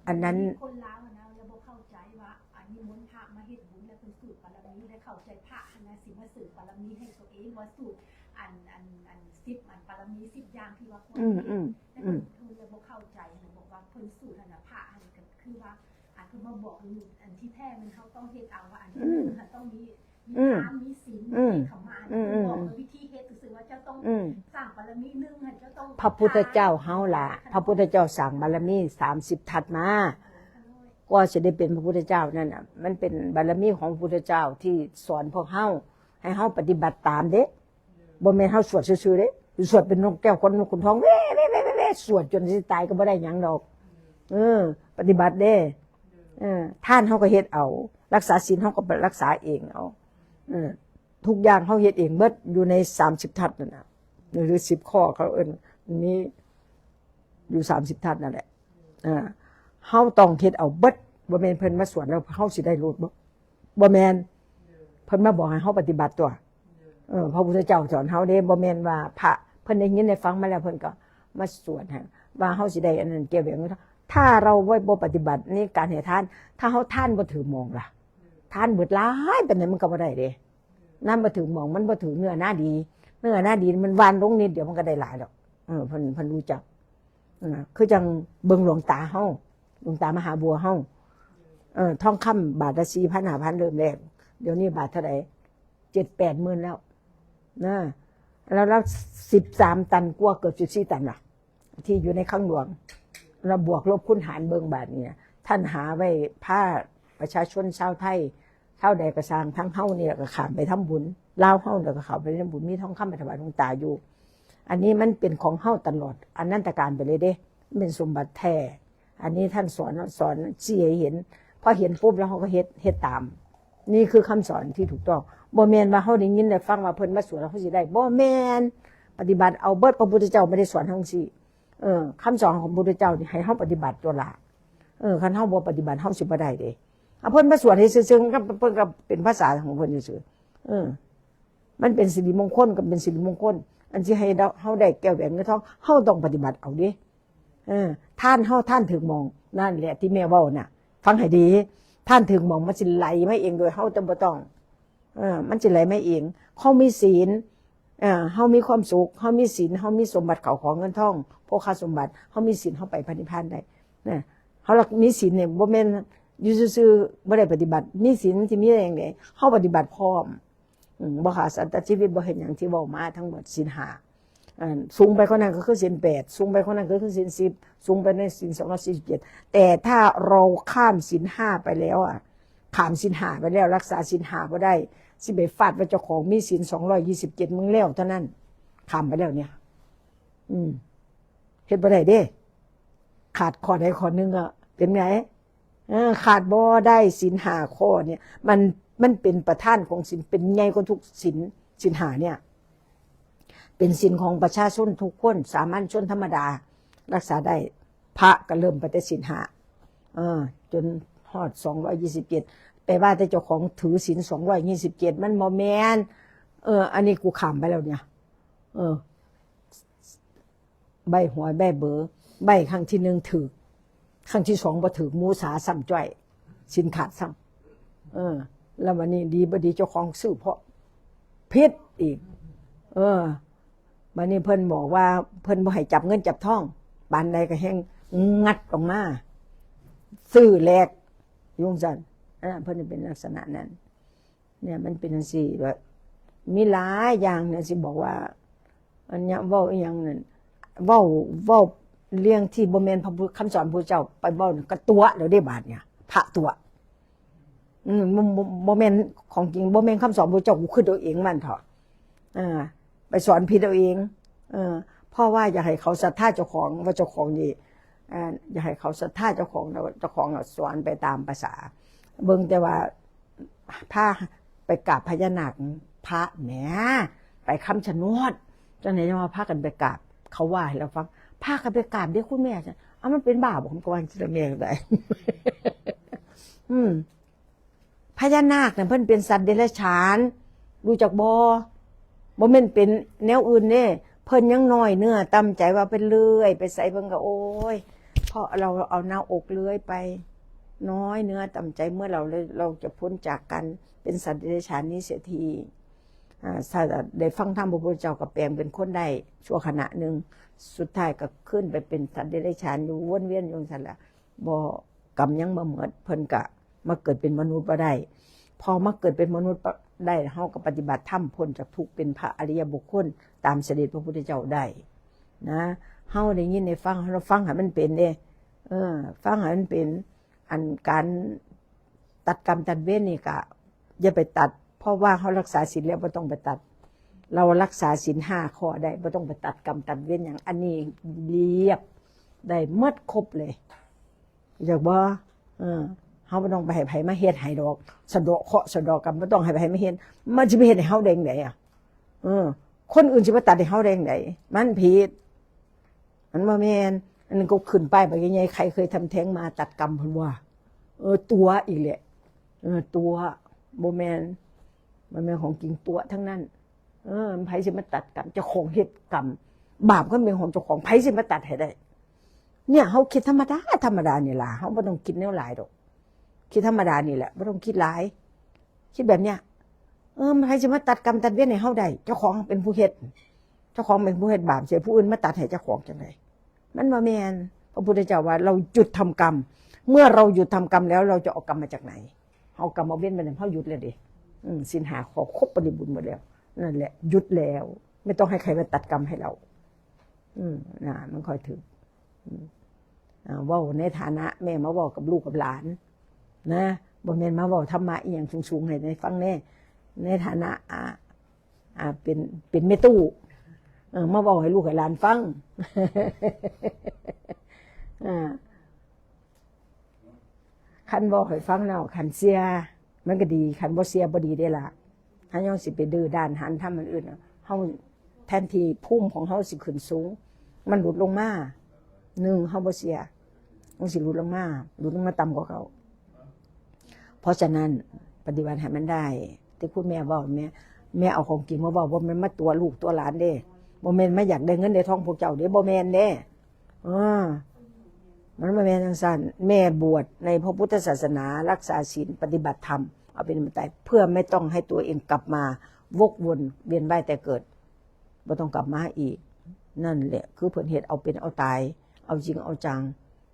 ອັນນັ້ນ ຄົນລາວຫັ້ນນະ ລະບໍ່ເຂົ້າໃຈວ່າ ອັນ ນິມົນພະມາເຮັດບຸນ ແລ້ວເພິ່ນສູດບາລະມີ ແລະ ເຂົ້າໃຈພະຫັ້ນນະ ຊິມາເສີມບາລະມີໃຫ້ຕົວເອງ ວ່າສູດ ອັນ ອັນ ອັນ ສິບ ອັນ ບາລະມີສິບຢ່າງທີ່ວ່າຄວນ ອືມ ເຮັດ ອືມ ແຕ່ຄົນລາວລະບໍ່ເຂົ້າໃຈຫັ້ນນະ ບອກວ່າເພິ່ນສູດຫັ້ນນະ ພະຫັ້ນກໍຄືວ່າ ອັນ ເພິ່ນມາບອກ ອັນທີ່ແທ້ແມ່ນເຮົາຕ້ອງເຮັດເອົາ ວ່າອັນທີ່ ອືມ ໜຶ່ງຫັ້ນຕ້ອງມີ ມີ ອືມ ທານ ມີສິນ ອືມ ເຂົ້າມາ ອືມ ບອກ ອືມ ວິທີເຮັດຊື່ໆ ວ່າເຈົ້າຕ້ອງ ອືມ ສ້າງບາລະມີ ໜຶ່ງຫັ້ນເຈົ້າຕ້ອງ ພະພຸດທະເຈົ້າເຮົາລະ ທານ ພະພຸດທະເຈົ້າສ້າງບາລະມີສາມສິບທັດມາ ເອີ ກວ່າຊິໄດ້ເປັນພະພຸດທະເຈົ້ານັ້ນນະ ມັນເປັນບາລະມີຂອງພະພຸດທະເຈົ້າທີ່ສອນພວກເຮົາ ໃຫ້ເຮົາປະຕິບັດຕາມເດ້. ບໍ່ແມ່ນເຮົາສວດຊື່ໆເດ້ ສວດເປັນນົກແກ້ວຂົນນົກຂົນທອງ ແວ່ໆໆ ສວດຈົນຊິຕາຍກໍບໍ່ໄດ້ຫຍັງດອກ. ເອີ ປະຕິບັດເດ້. ເອີ ທານເຮົາກໍເຮັດເອົາ ລັກສາສິນເຮົາກໍໄປລັກສາເອງເອົາ. ເອີ ທຸກຢ່າງເຮົາເຮັດເອງເບິດ ຢູ່ໃນສາມສິບທັດນັ້ນນະ ຫຼືສິບຂໍ້ເຂົາເອີ້ນ ມີຢູ່ສາມສິບທັດນັ້ນແຫຼະ. ເອີ ເຮົາຕ້ອງເຮັດເອົາເບິດ ບໍ່ແມ່ນເພິ່ນມາສວດແລ້ວເຮົາຊິໄດ້ໂລດ ບໍ່ ບໍ່ແມ່ນ ເພິ່ນມາບອກໃຫ້ເຮົາປະຕິບັດຕົວະ. ເອີ ພະພຸດທະເຈົ້າສອນເຮົາເດ້ ບໍ່ແມ່ນວ່າພະເພິ່ນໄດ້ຍິນໄດ້ຟັງມາແລ້ວ ເພິ່ນກໍມາສວດໃຫ້ ວ່າເຮົາຊິໄດ້ອັນນັ້ນແກ້ວແຫວນເງິນ. ຖ້າເຮົາບໍ່ປະຕິບັດໃນການໃຫ້ທານ ຖ້າເຮົາທານບໍ່ຖືກໝ່ອງລະ ທານເບິດຫຼາຍປານໃດມັນກໍບໍ່ໄດ້ເດ້. ນຳບໍ່ຖືກໝ່ອງ ມັນບໍ່ຖືກເນື້ອນາດີ ເນື້ອນາດີມັນຫວ່ານລົງນິດດຽວມັນກໍໄດ້ຫຼາຍດອກ. ເອີ ເພິ່ນ ເພິ່ນຮູ້ຈັກ. ເອີ ຄືຈັ່ງເບິ່ງຫຼວງຕາເຮົາ ຫຼວງຕາມະຫາບົວເຮົາ ເອີ ທອງຄຳບາດລະສີ່ພັນ ຫ້າພັນ ເລີ່ມແລກ. ດຽວນີ້ບາດເທົ່າໃດ? ເຈັດແປດໝື່ນແລ້ວນະ. ແລ້ວ ແລ້ວສິບສາມຕັນກວ່າ ເກືອບສິບສີ່ຕັນລະ ທີ່ຢູ່ໃນຄັງຫຼວງ. ແລ້ວບວກລົບຄູນຫານເບິ່ງບາດນີ້ນະ. ທ່ານຫາໄວ້ພາປະຊາຊົນຊາວໄທ ຊາວໃດກໍຊ່າງ ທັງເຮົານີ້ລະກໍຂ້າມໄປທຳບຸນ, ລາວເຮົານີ້ກໍເຂົ້າໄປທຳບຸນ, ມີທອງຄຳໄປຖວາຍຫຼວງຕາຢູ່. ອັນນີ້ມັນເປັນຂອງເຮົາຕະຫຼອດອະນັນຕະການໄປເລີຍເດ້, ມັນເປັນສົມບັດແທ້. ອັນນີ້ທ່ານສອນ ສອນຊີ້ໃຫ້ເຫັນ, ພໍເຫັນປຸບແລ້ວເຮົາກໍເຮັດ ເຮັດຕາມ. ນີ້ຄືຄຳສອນທີ່ຖືກຕ້ອງ. ບໍ່ແມ່ນວ່າເຮົາໄດ້ຍິນໄດ້ຟັງວ່າເພິ່ນມາສວນແລ້ວເຮົາຊິໄດ້, ບໍ່ແມ່ນ. ປະຕິບັດເອົາເບິດ, ພະພຸດທະເຈົ້າບໍ່ໄດ້ສອນເຮົາຈັ່ງຊີ້. ເອີ ຄຳສອນຂອງພະພຸດທະເຈົ້ານີ້ໃຫ້ເຮົາປະຕິບັດຕົວະລະ. ເອີ ຄັນເຮົາບໍ່ປະຕິບັດ ເຮົາຊິບໍ່ໄດ້ເດ້. ອາ ເພິ່ນມາສວນໃຫ້ຊື່ໆ ເພິ່ນກໍເປັນພາສາຂອງເພິ່ນຊື່ໆ. ເອີ ມັນເປັນສິລິມົງຄົນກໍເປັນສິລິມົງຄົນ. ອັນຊິໃຫ້ເຮົາໄດ້ແກ້ວແຫວນເງິນທອງ ເຮົາຕ້ອງປະຕິບັດເອົາເດ້. ເອີ ທານເຮົາ ທານຖືກໝ່ອງ. ນັ້ນແຫຼະທີ່ແມ່ເວົ້ານະ, ຟັງໃຫ້ດີ. ທານຖືກໝ່ອງ ມັນຊິໄຫຼມາເອງໂດຍເຮົາຈະບໍ່ຕ້ອງ. ເອີ ມັນຊິໄຫຼມາເອງ. ເຮົາມີສິນ ເອີ ເຮົາມີຄວາມສຸກ, ເຮົາມີສິນ, ເຮົາມີສົມບັດເຂົ້າຂອງເງິນທອງ, ໂພຄະສົມບັດ, ເຮົາມີສິນ, ເຮົາໄປພະນິບພານໄດ້ນະ. ເຮົາລະມີສິນນີ້ ບໍ່ແມ່ນຢູ່ຊື່ໆ ບໍ່ໄດ້ປະຕິບັດ. ມີສິນທີ່ມີໄດ້ຫຍັງໃດ? ເຮົາປະຕິບັດພ້ອມ. ອືມ ບໍ່ຂ້າສັດຕະຊີວິດ, ບໍ່ເຮັດຫຍັງທີ່ເວົ້າມາທັງໝົດ ສິນຫ້າ. ອັນສູງໄປກວ່ານັ້ນກໍຄືສິນແປດ, ສູງໄປກວ່ານັ້ນກໍຄືສິນສິບ, ສູງໄປໃນສິນສອງຮ້ອຍສີ່ສິບເຈັດ. ແຕ່ຖ້າເຮົາຂ້າມສິນຫ້າໄປແລ້ວອະ, ຂ້າມສິນຫ້າໄປແລ້ວ, ລັກສາສິນຫ້າບໍ່ໄດ້, ຊິໄປຟາດວ່າເຈົ້າຂອງມີສິນສອງຮ້ອຍຊາວເຈັດມື້ແລ້ວເທົ່ານັ້ນ, ຂ້າມໄປແລ້ວເນຍ. ອືມ ເຮັດບໍ່ໄດ້ເດ້. ຂາດຂໍ້ໃດຂໍ້ໜຶ່ງກໍເປັນໄງ? ເອີ ຂາດບໍ່ໄດ້. ສິນຫ້າຂໍ້ເນຍ ມັນ ມັນເປັນປະທານຂອງສິນ, ເປັນໃຫຍ່ກວ່າທຸກສິນ. ສິນຫ້າເນຍ ເປັນສິນຂອງປະຊາຊົນທຸກຄົນ, ສາມັນຊົນທຳມະດາລັກສາໄດ້. ພະກໍເລີ່ມໄປແຕ່ສິນຫ້າ ເອີ ຈົນຮອດສອງຮ້ອຍຊາວເຈັດ. ແປວ່າແຕ່ເຈົ້າຂອງຖືສິນສອງຮ້ອຍຊາວເຈັດ ມັນບໍ່ແມ່ນ. ເອີ ອັນນີ້ກູຂ້າມໄປແລ້ວເນຍ. ເອີ ໃບຫວຍໃບເບີ ໃບຄັ້ງທີໜຶ່ງຖືກ, ຄັ້ງທີສອງບໍ່ຖືກ, ໝູສາຊ້ຳຈ້ອຍ, ສິນຂາດຊ້ຳ. ເອີ ແລ້ວບັດນີ້ດີບໍ່ດີເຈົ້າຂອງຊື້ເພາະຜິດອີກ. ເອີ ບັດນີ້ເພິ່ນບອກວ່າເພິ່ນບໍ່ໃຫ້ຈັບເງິນຈັບທອງ, ປານໃດກໍແຮ່ງງັດອອກມາ ຊື້ແຫຼກຢູ່ຈັ່ງຊັ້ນ. ອັນນັ້ນເພິ່ນເປັນລັກສະນະນັ້ນ. ເນຍ ມັນເປັນຈັ່ງຊີ້ ແບບມີຫຼາຍຢ່າງເນຍ ຊິບອກວ່າ ອັນເນີ້ຍ ເວົ້າອີ່ຫຍັງນັ້ນ ເວົ້າ ເວົ້າເລື່ອງທີ່ບໍ່ແມ່ນພະພຸດ ຄຳສອນພະພຸດທະເຈົ້າໄປເວົ້ານັ້ນ ກະຕົວະແລ້ວເດ້ບາດເນີ້ຍ ພະຕົວະ. ອືມ ບໍ່ ບໍ່ ບໍ່ແມ່ນຂອງຈິງ ບໍ່ແມ່ນຄຳສອນພະພຸດທະເຈົ້າ ກູຄິດເອົາເອງມັນເຖາະ. ເອີ ໄປສອນຜິດເອົາເອງ. ເອີ ເພາະວ່າຢາກໃຫ້ເຂົາສັດທາເຈົ້າຂອງ ວ່າເຈົ້າຂອງນີ້ ອ່າ ຢາກໃຫ້ເຂົາສັດທາເຈົ້າຂອງ ແລ້ວເຈົ້າຂອງກໍສອນໄປຕາມພາສາ. ເບິ່ງແຕ່ວ່າພາໄປກາບພະຍານາກ ພະແໝ ໄປຄຳຊະໂນດ ຈັ່ງໃດຈັ່ງວ່າພາກັນໄປກາບ ເຂົາວ່າໃຫ້ລາວຟັງ ພາກັນໄປກາບເດ້ຄຸນແມ່. ເອົ້າ ມັນເປັນບ້າບໍ່? ເຂົາກໍວ່າຈັ່ງຊີ້ລະແມ່ກໍໄດ້. ອືມ ພະຍານາກນັ້ນເພິ່ນເປັນສັດເດຍລະສານ ຮູ້ຈັກບໍ່? ບໍ່ແມ່ນເປັນແນວອື່ນເດ້. ເພິ່ນຍັງນ້ອຍເນື້ອຕ່ຳໃຈວ່າໄປເລື່ອຍໄປໃສ ເພິ່ນກໍ ໂອ້ຍ ເພາະເຮົາເອົາໜ້າອົກເລື່ອຍໄປ ນ້ອຍເນື້ອຕ່ຳໃຈ ເມື່ອເຮົາ ເຮົາຈະພົ້ນຈາກການເປັນສັດເດຍລະສານນີ້ເສຍທີ. ອາ ຖ້າໄດ້ຟັງທຳພະພຸດທະເຈົ້າກໍແປງເປັນຄົນໄດ້ຊົ່ວຂະນະໜຶ່ງ ສຸດທ້າຍກໍຄືນໄປເປັນສັດເດຍລະສານຢູ່ ວົນວຽນຢູ່ຈັ່ງຊັ້ນລະ. ບໍ່ ກຳຍັງບໍ່ໝົດ ເພິ່ນກະມາເກີດເປັນມະນຸດບໍ່ໄດ້. ພໍມາເກີດເປັນມະນຸດໄດ້ ເຮົາກໍປະຕິບັດທຳພົ້ນຈາກທຸກ ເປັນພະອະລິຍະບຸກຄົນຕາມສະເດັດພະພຸດທະເຈົ້າໄດ້ນະ. ເຮົາໄດ້ຍິນໄດ້ຟັງ ເຮົາຟັງໃຫ້ມັນເປັນເດ້. ເອີ ຟັງໃຫ້ມັນເປັນ. ອັນການຕັດກຳຕັດເວນນີ້ກະຢ່າໄປຕັດ ເພາະວ່າເຮົາລັກສາສິນແລ້ວບໍ່ຕ້ອງໄປຕັດ. ເຮົາລັກສາສິນຫ້າຂໍ້ໄດ້ ບໍ່ຕ້ອງໄປຕັດກຳຕັດເວນຫຍັງ. ອັນນີ້ລຽບໄດ້ໝົດຄົບເລີຍ. ຮູ້ຈັກບໍ່? ເອີ ເຮົາບໍ່ຕ້ອງໄປໃຫ້ໃຜມາເຮັດໃຫ້ດອກ ສະເດາະເຄາະສະເດາະກຳ ບໍ່ຕ້ອງໃຫ້ໃຜມາເຮັດ. ມັນຊິໄປເຮັດໃຫ້ເຮົາໄດ້ຈັ່ງໃດອະ? ເອີ ຄົນອື່ນຊິມາຕັດໃຫ້ເຮົາໄດ້ຈັ່ງໃດ? ມັນຜິດ ມັນບໍ່ແມ່ນ. ອັນນັ້ນກໍຂຶ້ນປ້າຍບັກໃຫຍ່ໆ ໃຜເຄີຍທຳແທ້ງມາຕັດກຳ ເພິ່ນວ່າ ເອີ ຕົວະອີກແຫຼະ. ເອີ ຕົວະ ບໍ່ແມ່ນ ບໍ່ແມ່ນຂອງຈິງ ຕົວະທັງນັ້ນ. ເອີ ໃຜຊິມາຕັດກຳ ເຈົ້າຂອງເຮັດກຳ ບາບກໍແມ່ນຂອງເຈົ້າຂອງ ໃຜຊິມາຕັດໃຫ້ໄດ້? ເນຍ ເຮົາຄິດທຳມະດາ ທຳມະດານີ້ລະ ເຮົາບໍ່ຕ້ອງຄິດແນວຫຼາຍດອກ ຄິດທຳມະດານີ້ແຫຼະ ບໍ່ຕ້ອງຄິດຫຼາຍ ຄິດແບບເນຍ. ເອີ ໃຜຊິມາຕັດກຳຕັດເວນໃຫ້ເຮົາໄດ້? ເຈົ້າຂອງເປັນຜູ້ເຮັດ ເຈົ້າຂອງເປັນຜູ້ເຮັດບາບ ຊິໃຫ້ຜູ້ອື່ນມາຕັດໃຫ້ເຈົ້າຂອງຈັ່ງໃດ? ມັນບໍ່ແມ່ນ. ພະພຸດທະເຈົ້າວ່າ ເຮົາຢຸດທຳກຳ เมื่อเราหยุดทำกรรมแล้ว เราจะเอากรรมมาจากไหน? เอากรรมเอาเวรมาจาก เฮาหยุดแล้วเด้ อืม ศีลห้าข้อครบบริบูรณ์หมดแล้ว นั่นแหละ หยุดแล้ว ไม่ต้องให้ใครมาตัดกรรมให้เรา อืม นะ มันค่อยถืก อืม อ่า เว้าในฐานะแม่มาเว้ากับลูกกับหลานนะ บ่แม่นมาเว้าธรรมะอีหยังสูงๆ ให้ได้ฟังแน่ ในฐานะ อ่า อ่า เป็น เป็นแม่ตู้ เออ มาเว้าให้ลูกให้หลานฟัง อ่า คันเว้าให้ฟังแล้ว คันเชื่อ มันก็ดี คันบ่เชื่อบ่ดีเด้ล่ะ เฮายังสิไปดื้อด้านหันทำอันอื่น เฮา แทนที่ภูมิของเฮาสิขึ้นสูง มันหลุดลงมา หนึ่ง เฮาบ่เชื่อ มันสิหลุดลงมา หลุดลงมาต่ำกว่าเก่า เพราะฉะนั้นปฏิบัติให้มันได้ ที่คุณแม่เว้า แม่ แม่เอาของจริงมาเว้า บ่แม่นมาตั๋วลูกตั๋วหลานเด้ บ่แม่นมาอยากได้เงินได้ทองพวกเจ้าเด้ บ่แม่นเด้ เออ มันบ่แม่นจั่งซั้น แม่บวชในพระพุทธศาสนา รักษาศีล ปฏิบัติธรรม เอาเป็นประจำ เพื่อไม่ต้องให้ตัวเองกลับมาวกวนเวียนว่ายตายเกิด บ่ต้องกลับมาอีก นั่นแหละ คือเพิ่นเฮ็ดเอาเป็นเอาตาย เอาจริงเอาจัง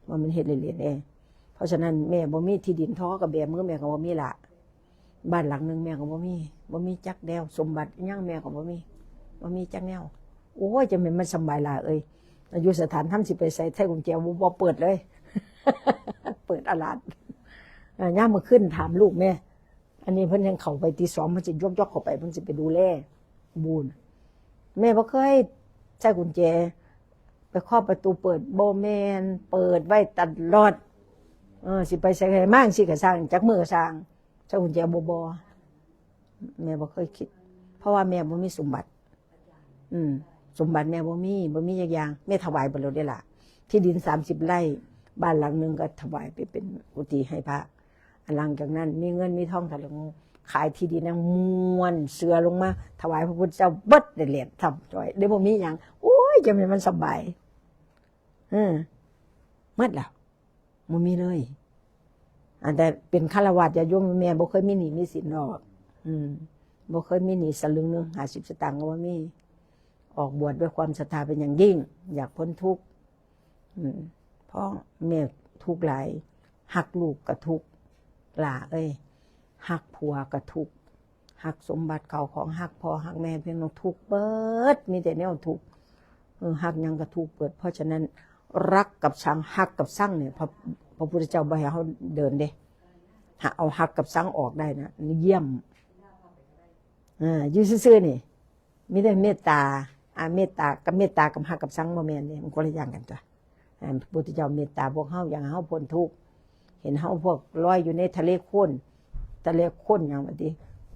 ว่ามันเฮ็ดเล่นๆเด้ เพราะฉะนั้นแม่บ่มีที่ดิน ทอกับแบมือแม่ก็บ่มีละ บ้านหลังหนึ่งแม่ก็บ่มี บ่มีจักแนว สมบัติอิหยังแม่ก็บ่มี บ่มีจักแนว โอ้ย จั่งแม่นมันสำบายหลายเอ้ย อยู่สถานธรรมสิไปไส ไขกุญแจบ่ บ่เปิดเลย เปิดอาหลาด อ่า ยามมื้อคืนถามลูกแม่ อันนี้เพิ่นยังเข้าไปตีสอง เพิ่นสิยกๆเข้าไป เพิ่นสิไปดูแลบูน แม่บ่เคยไขกุญแจ ไปเคาะประตูเปิด บ่แม่น เปิดไว้ตลอด เออ สิไปไสก็ได้ มาจั่งซี้ก็ซ่าง จักมื้อก็ซ่าง ไขกุญแจบ่ บ่ แม่บ่เคยคิด เพราะว่าแม่บ่มีสมบัติ อืม สมบัติแม่บ่มี บ่มีจักอย่าง แม่ถวายเบิดแล้วเด้ล่ะ ที่ดินสามสิบไร่ บ้านหลังหนึ่งก็ถวายไปเป็นกุฏิให้พระ หลังจากนั้นมีเงินมีทองเท่าใด ขายที่ดินนางม้วนเสื่อลงมาถวายพระพุทธเจ้าเบิด ได้แหลกถ้ำจ้อย ได้บ่มีหยัง โอ้ย จั่งแม่นมันสบาย เออ หมดแล้ว บ่มีเลย อันแต่เป็นฆราวาสญาติโยม แม่บ่เคยมีหนี้มีสินดอก อืม บ่เคยมีหนี้สลึงหนึ่ง ห้าสิบสตางค์ก็บ่มี ออกบวชด้วยความศรัทธาเป็นอย่างยิ่ง อยากพ้นทุกข์ อืม เพราะแม่ทุกข์หลาย ฮักลูกก็ทุกข์ หล้าเอ้ย ฮักผัวก็ทุกข์ ฮักสมบัติเข้าของ ฮักพ่อฮักแม่ พี่น้อง ทุกข์เบิด มีแต่แนวทุกข์ เออ ฮักหยังก็ทุกข์เบิด เพราะฉะนั้น รักกับชัง ฮักกับชังเนี่ย พระ พระพุทธเจ้าบ่ให้เฮาเดินเด้ หาเอาฮักกับชังออกได้นะ เยี่ยม อ่า อยู่ซื่อๆนี่ มีแต่เมตตา อ่า เมตตากับ เมตตากับฮักกับชังบ่แม่นเด้ มันคนละอย่างกันตั๊ว อ่า พระพุทธเจ้าเมตตาพวกเฮา อยากให้เฮาพ้นทุกข์ เห็นเฮาพวกลอยอยู่ในทะเลโคลน ทะเลโคลนหยังว่าติ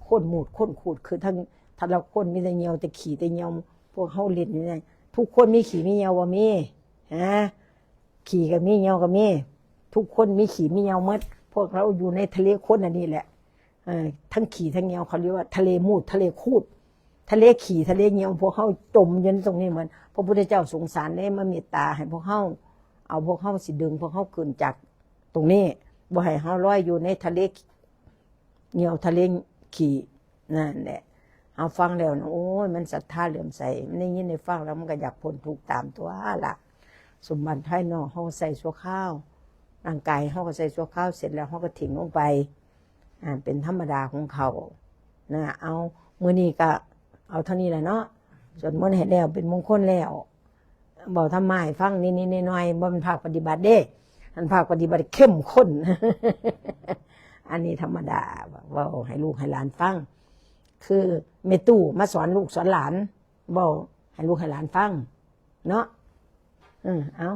โคลนมูด โคลนขูด คือทั้ง แต่ละคนมีแต่เหยี่ยวแต่ขี้แต่เหยี่ยว พวกเฮาเล่นอยู่นี่ ทุกคนมีขี้มีเหยี่ยวบ่ มี ฮะ ขี้ก็มี เหยี่ยวก็มี ทุกคนมีขี้มีเหยี่ยวหมด พวกเราอยู่ในทะเลโคลนอันนี้แหละ เอ่อ ทั้งขี้ทั้งเหยี่ยว เขาเรียกว่าทะเลมูด ทะเลขูด ทะเลขี้ ทะเลเหยี่ยว พวกเฮาจมอยู่ในตรงนี้หมด พระพุทธเจ้าสงสารเด้ มาเมตตาให้พวกเฮา เอาพวกเฮาสิดึงพวกเฮาขึ้นจากตรงนี้ บ่ให้เฮาลอยอยู่ในทะเลเหยี่ยว ทะเลขี้ นั่นแหละ เฮาฟังแล้วนะ โอ้ย มันศรัทธาเลื่อมใส มันได้ยินได้ฟังแล้วมันก็อยากพ้นทุกข์ตามตั๊วล่ะ สมบัติภายนอกเฮาก็ใช้ชั่วคราว ร่างกายเฮาก็ใช้ชั่วคราว เสร็จแล้วเฮาก็ทิ้งลงไป อ่า เป็นธรรมดาของเขา นะ เอา มื้อนี้ก็เอาเท่านี้แหละเนาะ สวดมนต์ให้แล้ว เป็นมงคลแล้ว เว้าธรรมะให้ฟังนิดๆหน่อยๆ บ่แม่นภาคปฏิบัติเด้ อันภาคปฏิบัติเข้มข้น อันนี้ธรรมดา เว้าให้ลูกให้หลานฟัง คือแม่ตู้มาสอนลูกสอนหลาน เว้าให้ลูกให้หลานฟังเนาะ เออ เอา